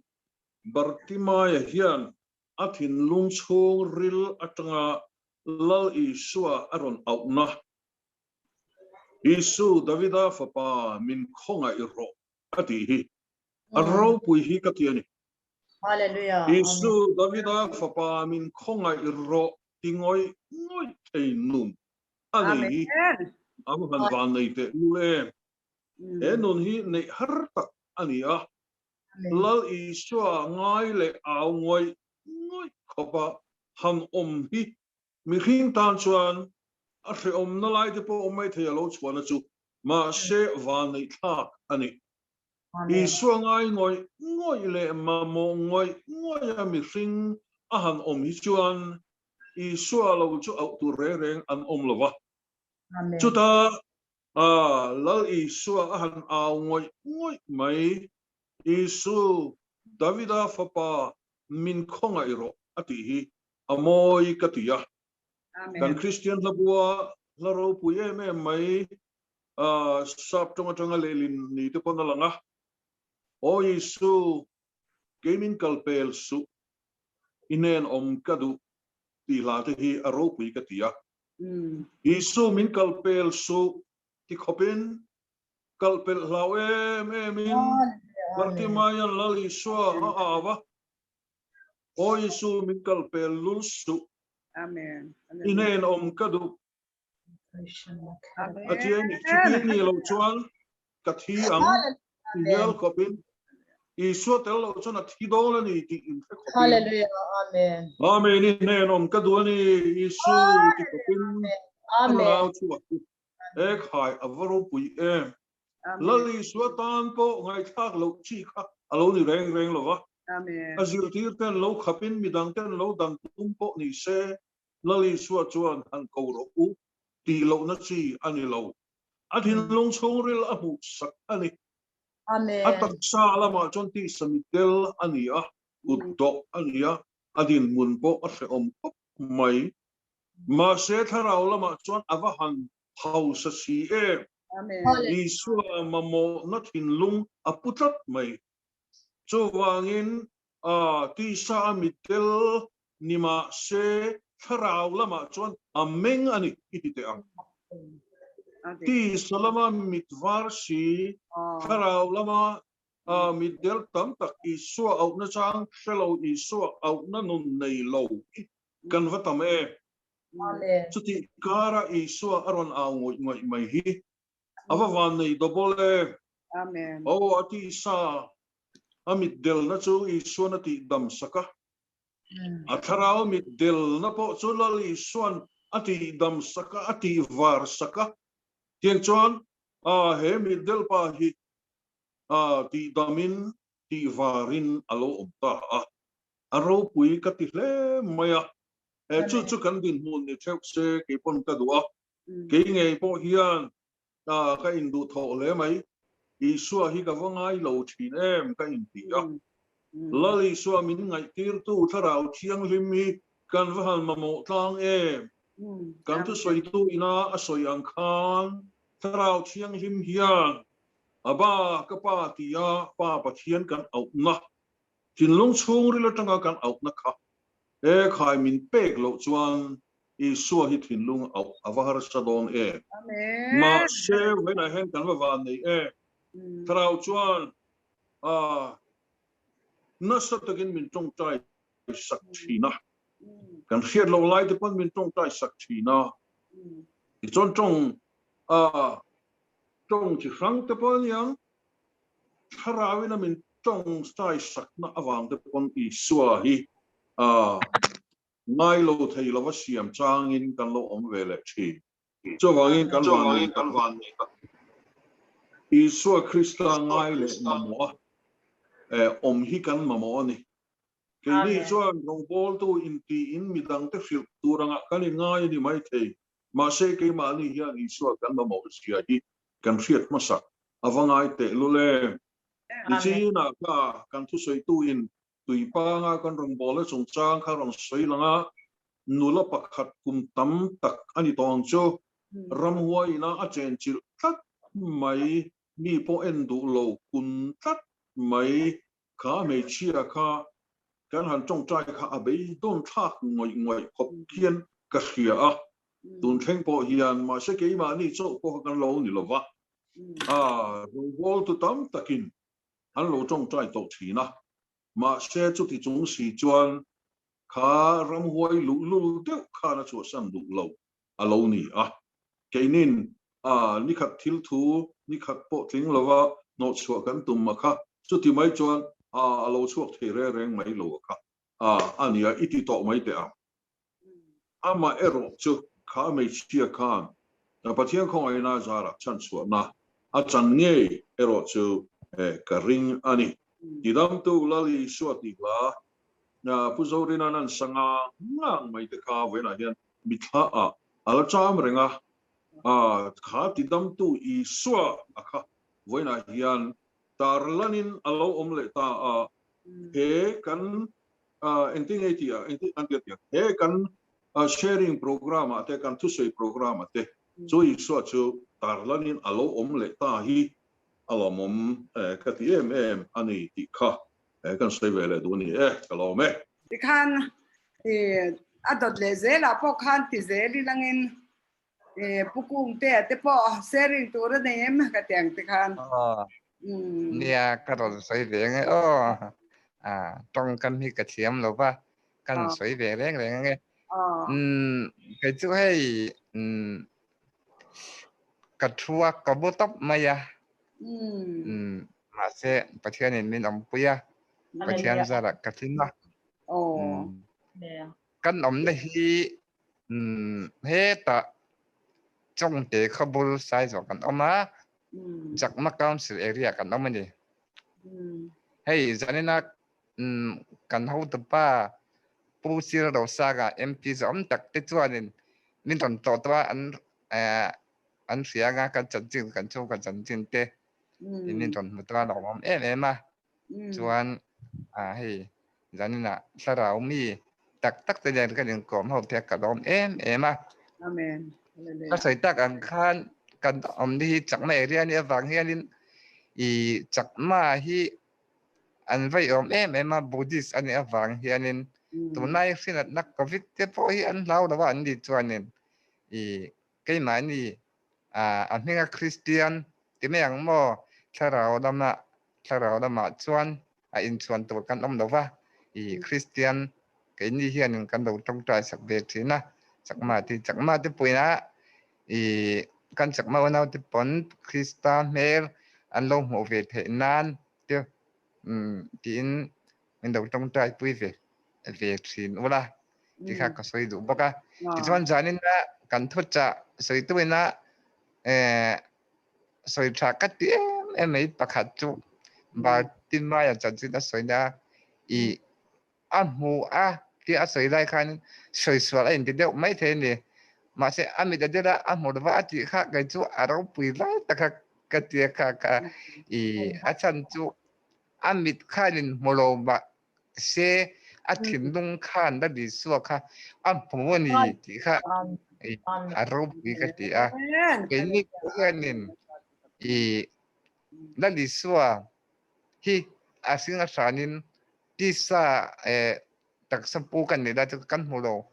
Bartimaia hian a thinlung chhung ril atanga Lal Isua a rawn auhna, Isu, Davida fapa, min khawngaih rawh a tih hi a ropui hi ka ti a ni. Hallelujah. Isu, Davida fapa, min khawngaih rawh ti ngawih ngawih thei nun a nei hi a va han van nei teh lul em. He nun hi neih har tak a ni a, Lal Isua ngai leh au ngawih ngawih khawpa han awm hi mihring tan chuan a hrehawmna lai te pawh awm mai thei a lo chhuahna chu mahse vanneih thlak a ni. Isua ngai ngawih ngawih leh mamawh ngawih ngawih a mihring a han awm hi chuan Isua lo chu auh tur reng reng an awm lo va. Chutah Lal Isua a han au ngawih ngawih mai, Isu, Davida fapa min khawngaih rawh a tih hi a mawi ka ti a. Kan Kristian hlabua hla ropui em em mai, sap tawng atanga lehlin ni te pawn a lang a, Aw Isu, kei min kal pel suh, i hnen awm ka duh tih hla te hi a ropui ka ti a. Isu min kal pel suh ti khawpin kal pelh hlau em em in Bartimaian Lal Isua a au a, Aw Isu min kal pel lul suh, i hnen awm ka duh. A ti a ni, chuti ni lo chuan ka thi ang ti hial khawpin Isua tel lo chuan a thi dawn a ni tih inhre khawpin. Hallelujah, Amen. Amen, i hnen awm ka duh a ni Isu ti khawpin a rawn au chhuak chu he khai a va ropui em. Lal Isua tan pawh ngaihthlak loh chi kha a lo ni reng reng lo va. A zirtir ten lo khapin midang ten lo dang tum pawh ni se Lal Isua chuan han ko rawh u tih lohna chi a ni lo. A thinlung chhungril a hmuh sak a ni. A taksa lamah chuan tisa mitdel a ni a, kut dawh a ni a, a dinhmun pawh a hrehawm khawp mai. Mahse thlarau lamah chuan a va han hausa si em! Isua mamawhna thinlung a pu tlat mai. Chuvangin tisa a mitdel ni mahse thlarau lamah chuan a meng a ni i ti teh ang. Tisa lama mit var si, thlarau lama mit del tam tak Isua auhna chang hre lo, Isua auhna nun nei lo hi kan va tam em. Chutih kara Isua a rawn au ngawih ngawih mai hi a va van nei double em. Aw a tisa a mit delna chu Isuan a tih dam sak a. A thlarau mit delna pawh chu Lal Isuan a tih dam sak a, a tih var sak a. Tiang chuan he mit del pa hi tih damin tih varin a lo awm ta a. A ropui ka ti hle mai a. Chu chu kan dinhmun ni theuh se kei pawn ka duh a. Kei ngei pawh hian ka induh thawh hle mai. Isua hi ka va ngai lo thin em ka inti a. Lal Isua min ngaihtirtu Thlarau Thianghlim hi kan va han mamawh tlang em? Kan thusawitu ina a sawi ang khan Thlarau Thianghlim hian Abba ka Pa tia Pa Pathian kan auhna, thinlung chhungril atanga kan auhna kha he khai min pek loh chuan Isua hi thinlung auh a va harsa dawn em? Mahse vawiinah hian kan va van nei em? Thlarau chuan nasa takin min tawngtai sak thin a, kan hriat loh lai te pawn min tawngtai sak thin a, tichuan tawng tawng chi hrang te pawh a niang, Thlarauin a min tawngtai sakna avang te pawn Isua hi Ngai lo thei lova siam changin kan lo awm ve leh thin. Chuvangin kan van nei tak. Isua Krista ngai leh mamawh a awm hi kan mamawh a ni. Keini chuan rawngbawltu intiin midangte hrilh tur angah kan inngai a ni maithei. Mahse keimahni hian Isua kan mamawh zia hi kan hriat hmasak a va ngai tehlul em. Nichinah kha kan thusawitu-in Tuipanga kan rawn bawl a chungchang kha rawn sawi lang a, nula pakhat kum tam tak a ni tawh ang chu. Ramhuai ina a chenchilh tlat mai, mi pawh en duh lo kun tlat mai kha hmeichhia kha kan han tawngtai kha a beidawn thlak ngawih ngawih khawp khian ka hria a, tun thleng pawh hian mahse keimahni chauh pawh kha kan lo ni lova, a rawngbawltu tam takin an lo tawngtai tawh thin a, mahse chuti chung si chuan kha ramhuai luhlul deuh khan a chhuahsan duh lo a lo ni a. Keinin a nikhat thil thu nikhat pawh tling lova hnawhchhuah kan tum a kha, chuti mai chuan a a lo chhuak thei reng reng mai lo a kha a a nia i ti tawh mai teh ang. Amaherawh chu kha hmeichhia khan Pathian khawngaihna zarah chhanchhuahna a chan ngei erawh chu ka ring a ni. Tidamtu Lal Isua tih hla Pu Zorina'n an sa ngang ngang mai te kha vawiinah hian mithlaah a la cham reng a. A kha tidamtu Isua a kha vawiinah hian tarlanin a lo awm leh ta a, he kan engtin nge tih ah engtin an tia tih ah he kan sharing program ah te kan thusawi program ah te chu Isua chu tarlanin a lo awm leh ta hi a lawmawm ka ti em em a ni tih kha kan sawi ve leh duh a ni e, ka lawm e. Tikhan a dawt leh zelah pawh khan ti zel ilangin Pu Kungte te pawh sharing tur a nei em ka ti ang tikhan. Nia ka rawn sawi ve ange aw. Tawngkam hi ka thiam lo va, kan sawi ve reng reng ange. Kei chu hei ka thu a, ka bu tawp mai a. Mahse Pathianin min awmpui a, Pathian zarah ka hlim a. Kan awmna hi hetah Chawngte khawbul Saizawh kan awm a, Chakma Council area kan awm a ni. Hei zanina kan hotupa Pu Sir Rosanga MP zawm tak te chuanin min rawn tlawh tawh a, an an hria anga kan chanchin kan chhungkaw chanchin te min rawn hmu tawh a, lawmawm em em a. Chuan hei zaninah thlarau mi tak tak te nen kan inkawm ho te ka lawm em em a. Amen. Ka sawi tak ang khan kan awmna hi chakma area nih avang hianin i chakma hi an vei awm em em a Buddhist a nih avang hianin tunlai hrinatna Covid te pawh hi an hlau lo a an ni chuanin i keimahni a hminga Kristian ti mai ang maw thlarau lama thlarau lamah chuan a inchhuan tur kan awm lo va i Kristian keini hianin kan lo tawngtai sak ve thin a chakma te chakma te puina i kan chakma unau te pawn Krista hmel an lo hmuh ve theih nan te tiin min lo tawngtai pui ve ve thin ula ti kha ka sawi duh bawk a tichuan zanina kan thuchah sawi tuina sawi tha ka ti em em mai pakhat chu Bartimaia chanchin a sawina i a hmu a tia a sawi lai khan sawi sual a inti deuh mai thei a ni mahse a mit a dil a a hmu lova a tih kha kei chu a ropui lai taka ka tia kha kha i a chhan chu a mit khanin hmu lo mah se a thinlung khan la Isua kha a hmu a ni tih kha a ropui ka ti a. Keini hianin i Lal Isua hi a hring a hranin tisa taksa pu kan nih lai chu kan hmu lo.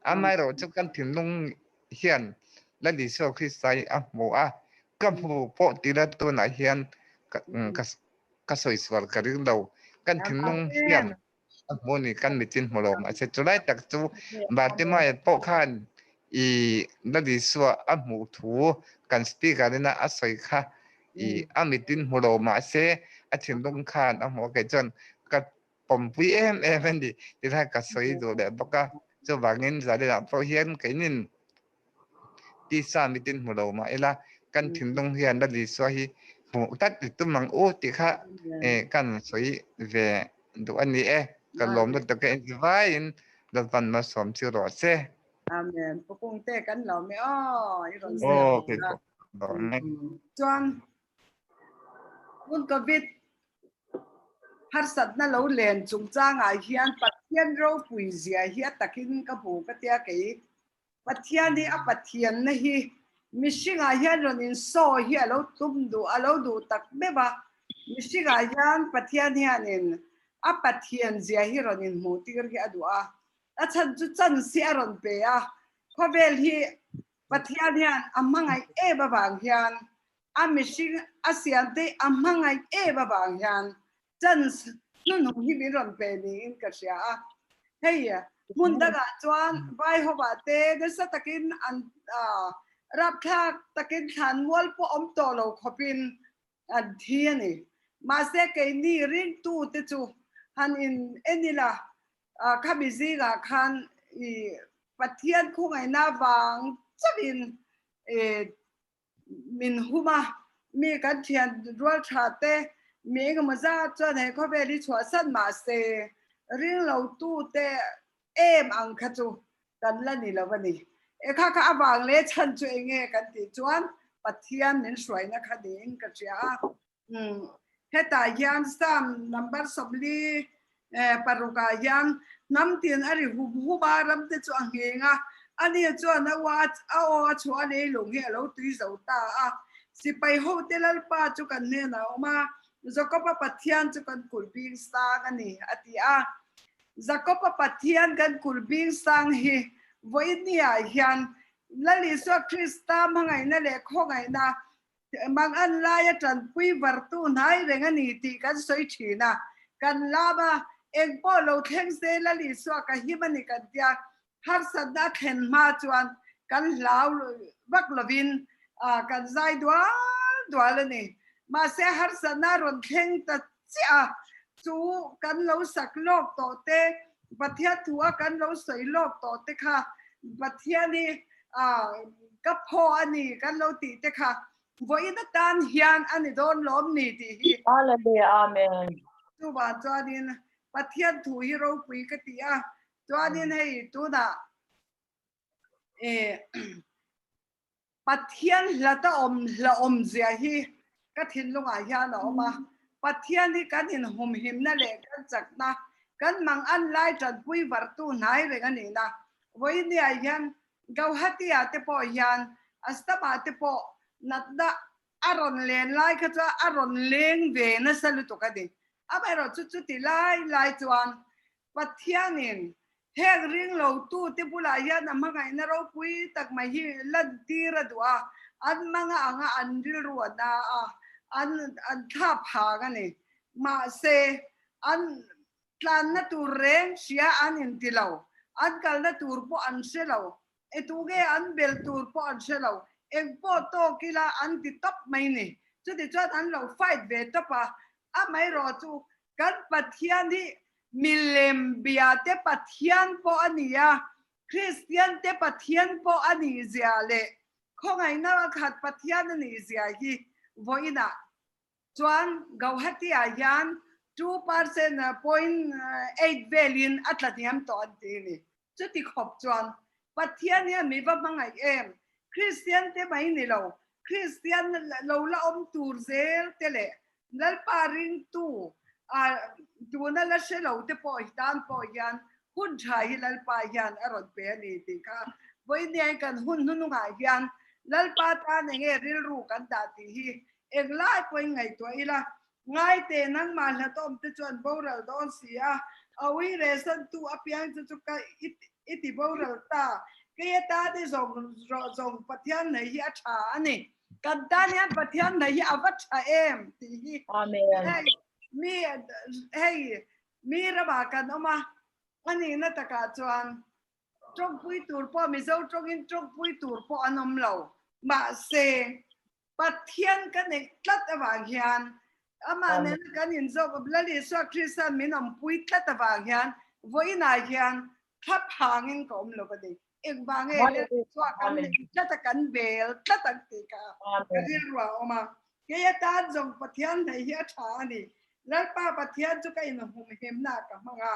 Amaherawh chu kan thinlung hian Lal Isua Krista hi a hmu a, ka hmu pawh ti la tunah hian ka sawi sual ka ring lo. Kan thinlung hian a hmu a ni, kan mitin hmu lo mahse chulai tak chu Bartimaia pawh khan i Lal Isua a hmuh thu kan speaker ina a sawi kha i a mitin hmu lo mahse a thinlung khan a hmu a, kei chuan ka pawmpui em em a ni tilai ka sawi duh leh bawk a, chuvangin Zalina pawh hian keinin tisa mitin hmu lo mah ila kan thinlung hian Lal Isua hi hmuh tlat i tum ang u tih kha kan sawi ve duh a ni e, ka lawm lutuk e inzivaiin Lalpan malsawm chu rawh se. Amen. Pu Kungte kan lawm e aw i rawn sawi. Aw kei pawh ka lawm e. Chuan Hun Covid harsatna lo len chungchangah hian Pathian ropui zia hi a takin ka hmu ka tia kei. Pathian hi a Pathianna hi mihringah hian rawn insawi hi a lo tum duh a lo duh tak meuh a. Mihringah hian Pathian hianin a Pathian zia hi rawn inhmuh tir hi a duh a. A chhan chu chance hi a rawn pe a. Khawvel hi Pathian hian a hmangaih em avang hian a mihring a siam te a hmangaih em avang hian chance hnuhnung hi min rawn pe niin ka hria a. Hei hmun dangah chuan vai hovah te nasa takin an rapthlak takin thlan mual pawh awm tawh lo khawpin an thi a ni. Mahse keini ringtu te chu han in en ila khami zingah khan i Pathian khawngaihna vang chauhin min hum a, mi kan thian rual tha te mi engemaw zat chuan he khawvel hi chhuahsan mah se ring lo tu te em ang kha chu kan la ni lo a ni. E kha kha avang leh chhan chu enge kan tih chuan Pathian min hruaina kha niin ka hria a. Hetah hian Psalm number 46 ah hian hnam tin a ri hup hup a, ram te chu a ngheng a, ani chuan a ua a aw a chhuah a leilung hi a lo tui zo ta a. Sipai hote Lalpa chu kan hnenah a awm a, Jakoba Pathian chu kan kulh bing sang a ni, a ti a. Jakoba Pathian kan kulh bing sang hi vawinia hian Lal Isua Krista hmangaihna leh khawngaihna mang an laia tanpui vartu hnai reng a ni tih kan sawi thin a. Kan lam a, eng pawh lo thleng se Lal Isua ka him a ni kan tia, harsatna a thlen hma chuan kan hlau vak lovin kan zai dual dual a ni. Mahse harsatna a rawn thleng ta chiah a, chu kan lo sak lawk tawh te, Pathian thu a kan lo sawi lawk tawh te kha Pathian hi ka phaw a ni kan lo tih te kha vawiin atan hian a ni dawn lawm ni tih hi. Hallelujah Amen. Chuvang chuanin Pathian thu hi ropui ka ti a, chuanin hei tunah Pathian hlata awm hlauhawm zia hi ka thinlungah hian a awm a. Pathian hi kan inhumhimna leh kan chakna, kan mang an lai tanpui vartu hnai reng a nihna. Vawinia hian Gauhati-ah te pawh hian Asthama te pawh natna a rawn len lai kha chuan a rawn leng ve nasa lutuk a ni. Amaherawhchu chuti lai lai chuan Pathianin heng ringlotu te bulah hian a hmangaihna ropui tak mai hi lantir a duh a, an hmanga anga an rilru a na a, an an thlap hang a ni. Mahse, an tlanna tur reng hria an inti lo, an kalna tur pawh an hre lo, e tunge an bel tur pawh an hre lo, eng pawh tawk ila an ti tawp mai ni. Chutichuan an lo fight ve tawp a, amaherawh chu kan Pathian hi Milem bia te Pathian pawh a ni a, Kristian te Pathian pawh a nih zia leh khawngaihna a khat Pathian a nih zia hi vawiinah chuan Gauhati ah hian 2% 0.8 velin a tla hniam tawh an ti a ni. Chuti khawp chuan Pathian hian mi va hmangaih em? Kristian te mai ni lo, Kristian lo la awm tur zel te leh Lalpa ringtu a tuna la hre lo te pawh hi tan pawh hian hun tha hi Lalpa hian a rawn pe a ni tih kha vawiiniain kan hun hnunungah hian Lalpa tan enge rilru kan dah tih hi englai pawhin ngaihtuah ila ngai teh nangmah hlatawm te chuan boral dawn si a, a ui rehsantu apiang chu chu ka i ti boral ta, kei atan i zawng rawh zawng Pathian nei hi a tha a ni. Kan tan hian Pathian nei hi a va tha em tih hi. Amen. Hei mi hei mi ramah kan awm a, a nihna takah chuan tawngpui tur pawh Mizo tawngin tawngpui tur pawh an awm lo. Mahse Pathian ka neih tlat avang hian amah nena kan inzawk Lal Isua Krista min awmpui tlat avang hian vawiinah hian thlaphangin ka awm lo a ni. Engvang nge Lal Isua kan neih tlat a kan bel tlat ang tih kha ka rilru a awm a. Kei atan zawng Pathian hnaih hi a tha a ni. Lalpa Pathian chu ka inhumhimna ka hmang a.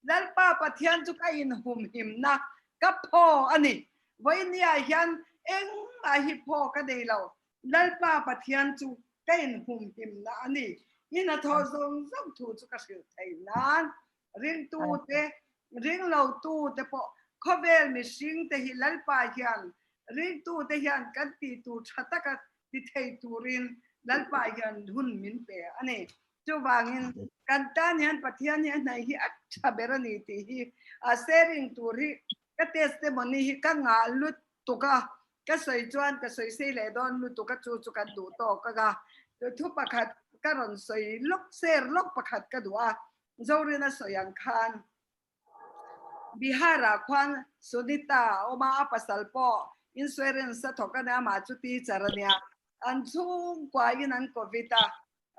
Lalpa Pathian chu ka inhumhimna ka phaw a ni. Vawinia hian engmah hi phaw ka nei lo. Lalpa Pathian chu ka inhumhimna a ni. I hnathawh zawng zawng thu chu ka hrilh theih nan ringtute, ringlotute pawh khawvel mihringte hi Lalpa hian ringtute hian kan tih tur tha taka ti thei turin Lalpa hian hun min pe a ni. Chuvangin kan tan hian Pathian hi a hnaih hi a tha ber a ni tih hi a sharing tur hi ka testimony hi ka ngah lutuk a, ka sawi chuan ka sawi sei leh dawn lutuk a chu chu kan duh tawk anga thu pakhat ka rawn sawi lawk share lawk pakhat ka duh a, Zorina sawi ang khan Bihar ah khuan Sunita a awm a, a pasal pawh insurance a thawk a nia, amah chu teacher a nia, an chhungkua in an covid a,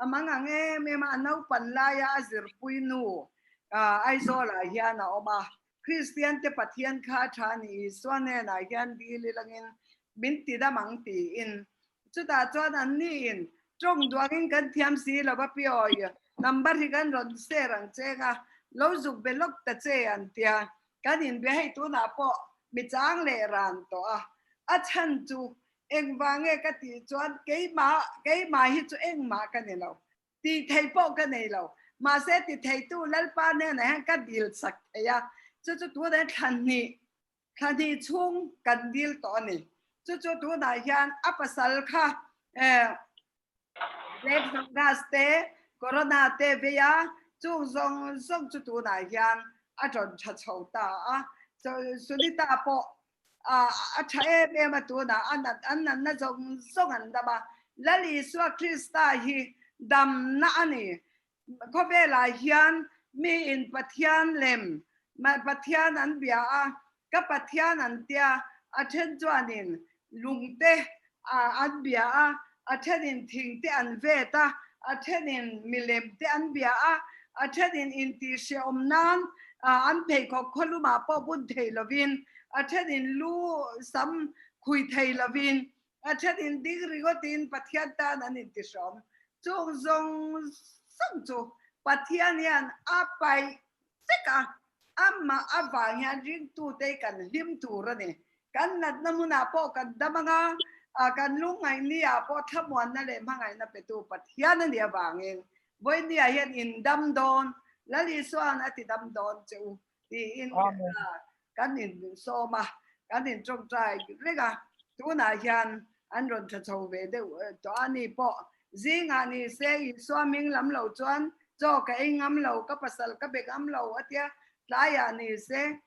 a mang ang em em a, a naupan laia a zirpui nu Aizawl ah hian a awm a, Kristian te Pathian kha a tha a ni, Isua hnenah hian dil ilangin min ti dam ang tiin chutah chuan an ni in tawng duangin kan thiam si lo va piawi number hi kan rawn share ang cheng a, lo zuk be lawk ta che an tia, kan inbe hei tunah pawh. mi chang leh ran tawh a, a chhan chu engvang nge ka tih chuan keimah keimah hi chu engmah ka ni lo, tih thei pawh ka nei lo, mahse ti theitu Lalpa hnenah hian ka dil sak thei a, chu chu tunah hian thla hnih thla hnih chhung kan dil tawh a ni. Chu chu tunah hian a pasal kha eh Black fungus te, corona te vei a, chung zawng zawng chu tunah hian a rawn tha chho ta a. Sunita pawh a tha em em a tunah a nat an natna zawng zawng an dam a. Lal Isua Krista hi damna a ni. Khawvelah hian miin Pathian lem, Pathian an bia a, ka Pathian an tia, a then chuanin lungte an bia a, a thenin thingte an vet a, a thenin milem te an bia a, a thenin intihhrehawm nan an pheikhawk khawlumah pawh bun thei lovin, a thenin lu sam khui thei lovin, A thenin ding ringawtin Pathian tan an intihrawm. Chung zawng zawng chu Pathian hian a paih vek a, amah avang hian ringtute kan hlim tur a ni. Kan natna hmunah pawh kan dam anga, kan lungngaihni ah pawh thlamuanna leh hmangaihna petu Pathian a nih avangin vawinia hian in dam dawn, Lal Isua'n a ti dam dawn che u tiin kan insawm a, kan intawngtai reng a, tunah hian an rawn tha chho ve deuh tawh a ni pawh. Zingah ni se Isua hming lam lo chuan chaw ka ei ngam lo, ka pasal ka be ngam lo a tia, tlaiah ni se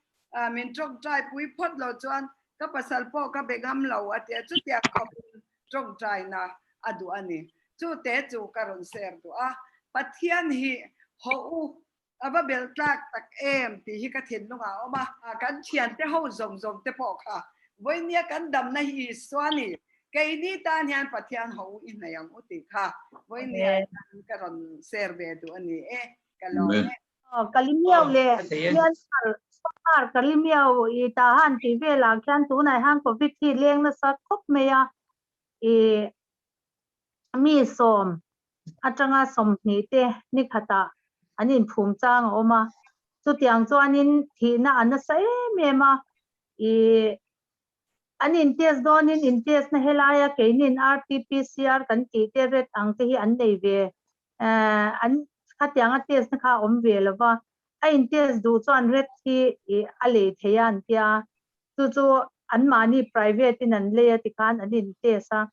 min tawngtai pui phawt lo chuan ka pasal pawh ka be ngam lo a tia, chutiang khawpin tawngtaina a duh a ni. Chute chu ka rawn share duh a, Pathian hi hawh u A va bel tlak tak em tih hi ka thinlung ah a awm a. Kan thiante ho zawng zawng te pawh kha vawinia kan damna hi Isua ni, keini tan hian Pathian ho u i hnaih ang u tih kha vawinia hian ka rawn share ve duh a ni e, ka lawm e. Kalimiau leh Myanmar Myanmar Kalimiau i Tahan tih velah khian tunah hian Covid hi leng nasa khawp mai a, i mi sawm atanga 20 te ni khatah an inphum chang a awm a, chutiang chuanin thihna a nasa em em a, ih an in test dawnin in test na helaia keinin RTPCR kan tih te ret ang te hi an nei ve eh an khatianga test na kha a awm ve lo va, a in test duh chuan ret hi ih a lei thei a an tia, chu chu anmahni private in an lei a tikhan an in test a.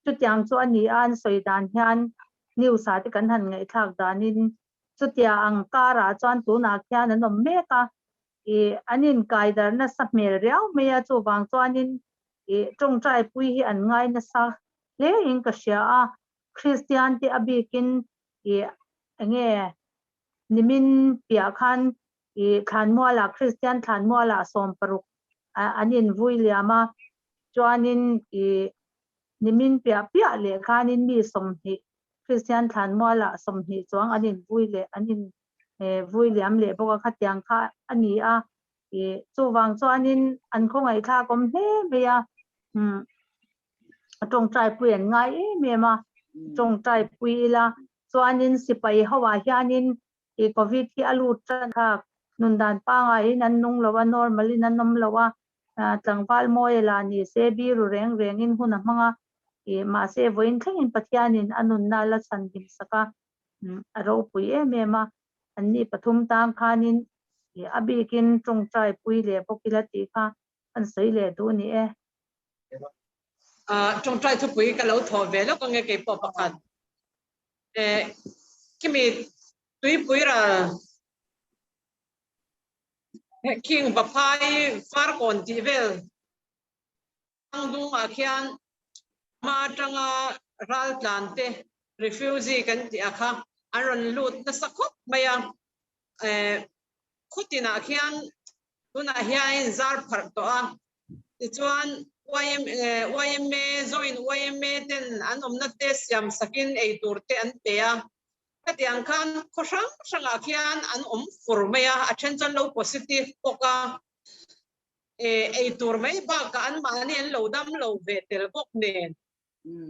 Chutiang chu a ni a, an sawi dan hian news ah te kan han ngaihthlak danin chutia ang karah chuan tunah khian an awm mek a, ih an inkai dar nasa hmel riau mai a, chuvang chuanin ih tawngtai pui hi an ngai nasa hle in ka hria a, Kristian te a bikin ih enge nimin piah khan ih thlanmualah Kristian thlanmualah 60 an invui liam a, chuanin ih nimin piah piah leh khanin mi 20 Kristian thlanmualah 20 chuang an invui leh an in vui liam leh bawk a, khatiang kha a ni a, ih chuvang chuanin an khawngaihthlak awm hle mai a, umm tawngtai pui an ngai em em a, tawngtai pui ila chuanin sipai ho ah hianin i covid hi a lut tan thlak nun dan pangaiin an nung lo a, normal in an awm lo a, tlangval mawi la ni se biru reng rengin hun a hmang a, ih mahse vawiin thlengin Pathianin a nunna la chhan hlim sak a, a ropui em em a, anni pathum tang khanin ih a bikin tawngtai pui leh bawk ila tih kha an sawi leh duh a ni e. Tawngtai thupui ka lo thawh ve lawk ange keipawh pakhat. Khimi tuipui ral King Vaphai Farkawn tih vel Tangdungah khian hma atanga raltlan te refugee kan tih a kha an rawn lut nasa khawp mai a. Khutinah khian tunah hian zar pharh tawh a, tichuan YMA, Zoin YMA ten an awmna te siam sakin ei tur te an pe a, khatiang khan khaw hrang hrangah khian an awm fur mai a, a then chuan lo positive bawk a, ei tur mai bakah anmahni an lo dam lo ve tel bawk nen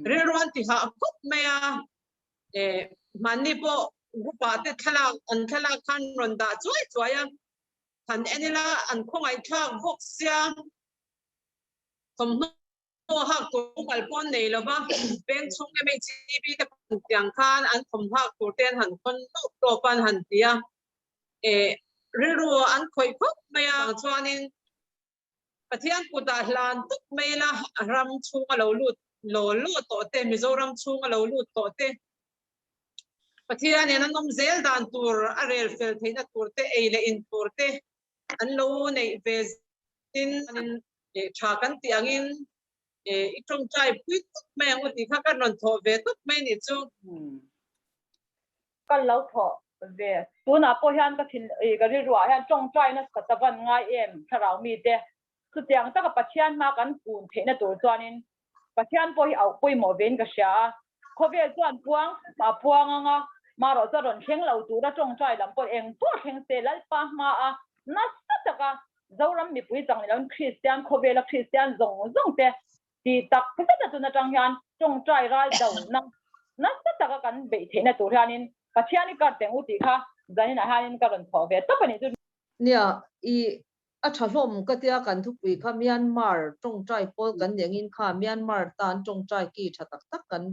rilru an ti hah khawp mai a, mahni pawh group ah te thlalak an thlalak khan rawn dah chuai chuai a, han en ila an khawngaihthlak bawk sia. Thawmhnaw hak tur mumal pawh an nei lova, veng chhung MHCB te pawh tiang khan an thawmhnaw hak tur te an han khawn tawp tawp a an han ti a, eh rilru an khawih khawp mai a, chuanin Pathian kutah hlan tawp mai ila ram chhunga lo lut law law tawh te, Mizoram chhunga lo lut tawh te, Pathianin an awm zel dan tur a rel fel theihna tur te, ei leh in tur te an lo neih ve tin tha kan tih angin i tawngtai pui tawp mai ang u tih kha kan rawn thawh ve tawp mai nih chu. Ka lo thawh ve. Tunah pawh hian ka thin ka rilruah hian tawngtai nasa ta van ngai em thlarau mite. Chutiang taka Pathian hma kan kun theihna tur chuanin Pathian pawh hi auh pawimawh vein ka hria a. Khawvel chuan puang a puang ang a, marawh chuan rawn thleng lo tura tawngtai lam pawh eng pawh thleng se Lalpa hmaa nasa taka Zoram mipui chang ni loin Kristian khawvela Kristian zawng zawng te ti tak zeta tun atang hian tawngtai ral dona nasa taka kan beih theihna tur hianin Pathian i kar teng u tih kha zaninah hianin ka rawn thawh ve tawp a nih chu. Nia, i a tha hlawm ka tia kan thupui kha Myanmar tawngtai pawl kan nih angin kha Myanmar tan tawngtai ki tha tak tak kan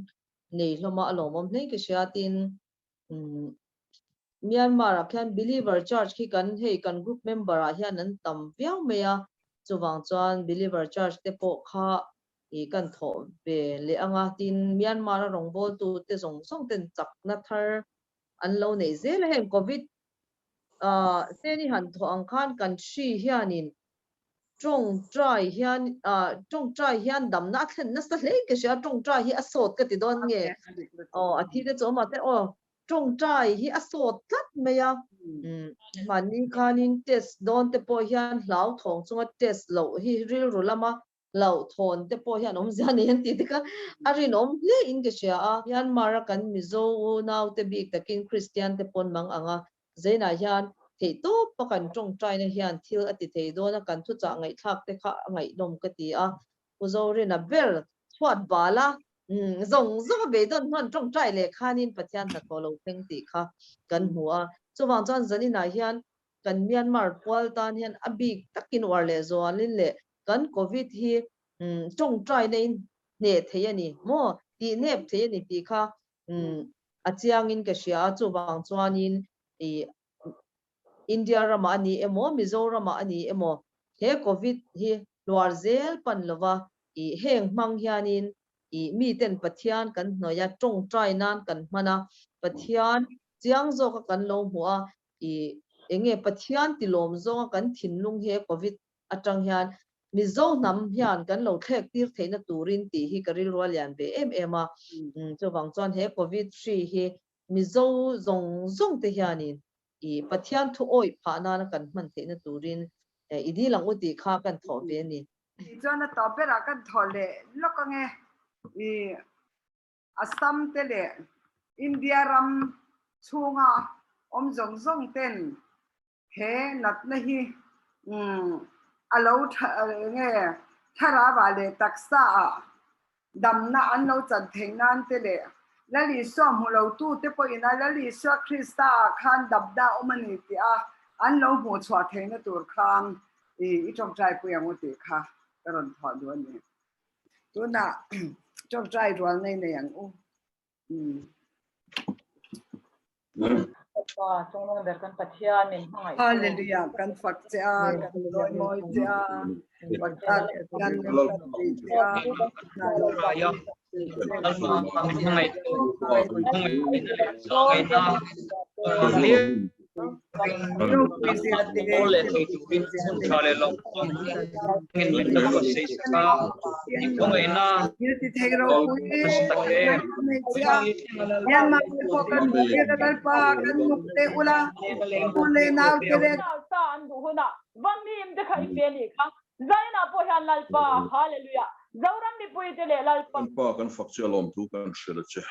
nei hlawm a, a lawmawm hle ka hria tin Myanmar ah khian Believer Church khi kan hei kan group member ah hian an tam viau mai a, chuvang chuan Believer Church te pawh kha i kan thawh ve leh anga tin Myanmar a rawngbawltu te zawng zawng ten chakna thar an lo neih zel a, heng Covid ah te ni han thawh ang khan kan hri hianin tawngtai hian ah tawngtai hian damna a thlen nasa hle in ka hria tawngtai hi a sawt ka ti dawn nge aw a thi te chu awm ah te aw tawngtai hi a sawt tlat mai a mahni khanin test dawn te pawh hian hlauthawng chunga test loh hi rilru lama hlauhthawn te pawh hian awmzia nei an tih te kha a rinawm hle in ka hria a. Myanmar a kan Mizo unaute bik takin Kristian te pawn mang ang a, Zainah hian theihtawp a kan tawngtaina hian thil a ti thei dawn a, kan thuchah ngaihthlak te kha a ngaihnawm ka ti a. Pu Zorina ber chhuat bal a, zawng zawng a beidawn hman tawngtai leh khanin Pathian hnathawh lo thleng tih kha kan hmu a. Chuvang chuan Zaninah hian kan Myanmar pual tan hian a bik takin uar leh zualin leh kan Covid hi tawngtaina in hneh thei a ni maw tih nep thei a ni tih kha a chiangin ka hria a, chuvang chuanin ih India ramah a ni emaw Mizoramah a ni emaw he Covid hi hluar zel pan lova ih heng hmang hianin ih miten Pathian kan hnawi a tawngtai nan kan hman a, Pathian chiang zawka kan lo hmuh a ih enge Pathian tilawm zawnga kan thinlung he Covid atang hian Mizo hnam hian kan lo thlek tir theihna turin tih hi ka rilru a lian ve em em a. Chuvang chuan he Covid hri hi Mizo zawng zawng te hianin i Pathian thu awih phah nana kan hman theihna turin i dil ang u tih kha kan thawh ve a ni. Tichuan a tawp berah kan thawh leh lawk ange i Assam te leh India ram chhunga awm zawng zawng ten He natna hi a lo nge thlarauah leh taksaah damna an lo chan theih nan te leh Lal Isua hmu lotu te pawhin a Lal Isua Krista ah khan damna a awm a ni tih a an lo hmuh chhuah theihna tur khan i tawngtai pui ang u tih kha ka rawn thawh duh a ni. Tunah tawngtai rual nei nei ang u. Hallelujah kan fak che a kan dawi mawi che a Pathian kan nei che a Kan pa kan fak che a lawmthu kan hrilh a che.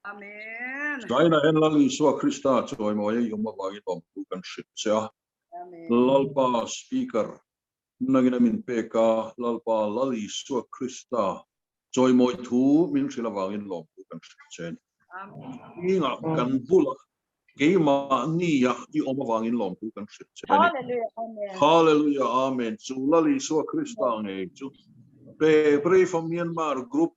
Amen. China hian Lal Isua Krista chawimawi a i awm avangin lawmthu kan hrilh che a. Lalpa Speaker nangin a min pek a, Lalpa Lal Isua Krista chawimawi thu min hrilh avangin lawmthu kan hrilh che a ni. Zingah kan bulah keimahnia i awm avangin lawmthu kan hrilh che a ni. Hallelujah Amen. Chu Lal Isua Krista ngei chu. Pe Pray for Myanmar group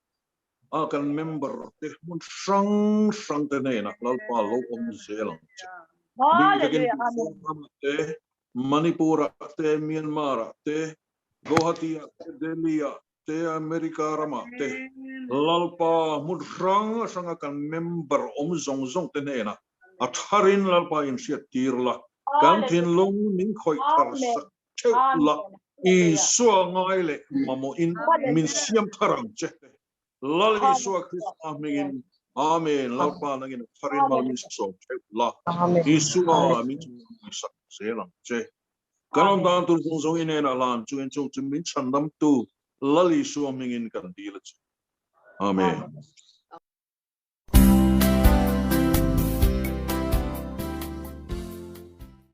a kan member te hmun hrang hrang te hnenah Lalpa lo awm zel ang che. Bik takin Mizoram ah te, Manipur ah te, Myanmar ah te, Guwahati ah te, Delhi ah te, America ramah te Lalpa hmun hrang hranga kan member awm zawng zawng te hnenah a tharin Lalpa inhriat tir la, kan thinlung min khawih thar sak theuh la, Isua ngai leh mamawhin min siam thar ang che. Lal Isua Krista hmingin Amen. Lalpa nangin a tharin mal min sawm theuh la, Isua min chungsak zel ang che. Kan awm dan tur zawng zawng i hnenah hlan chungin chung chu min chhandamtu Lal Isua hmingin kan dil a che. Amen.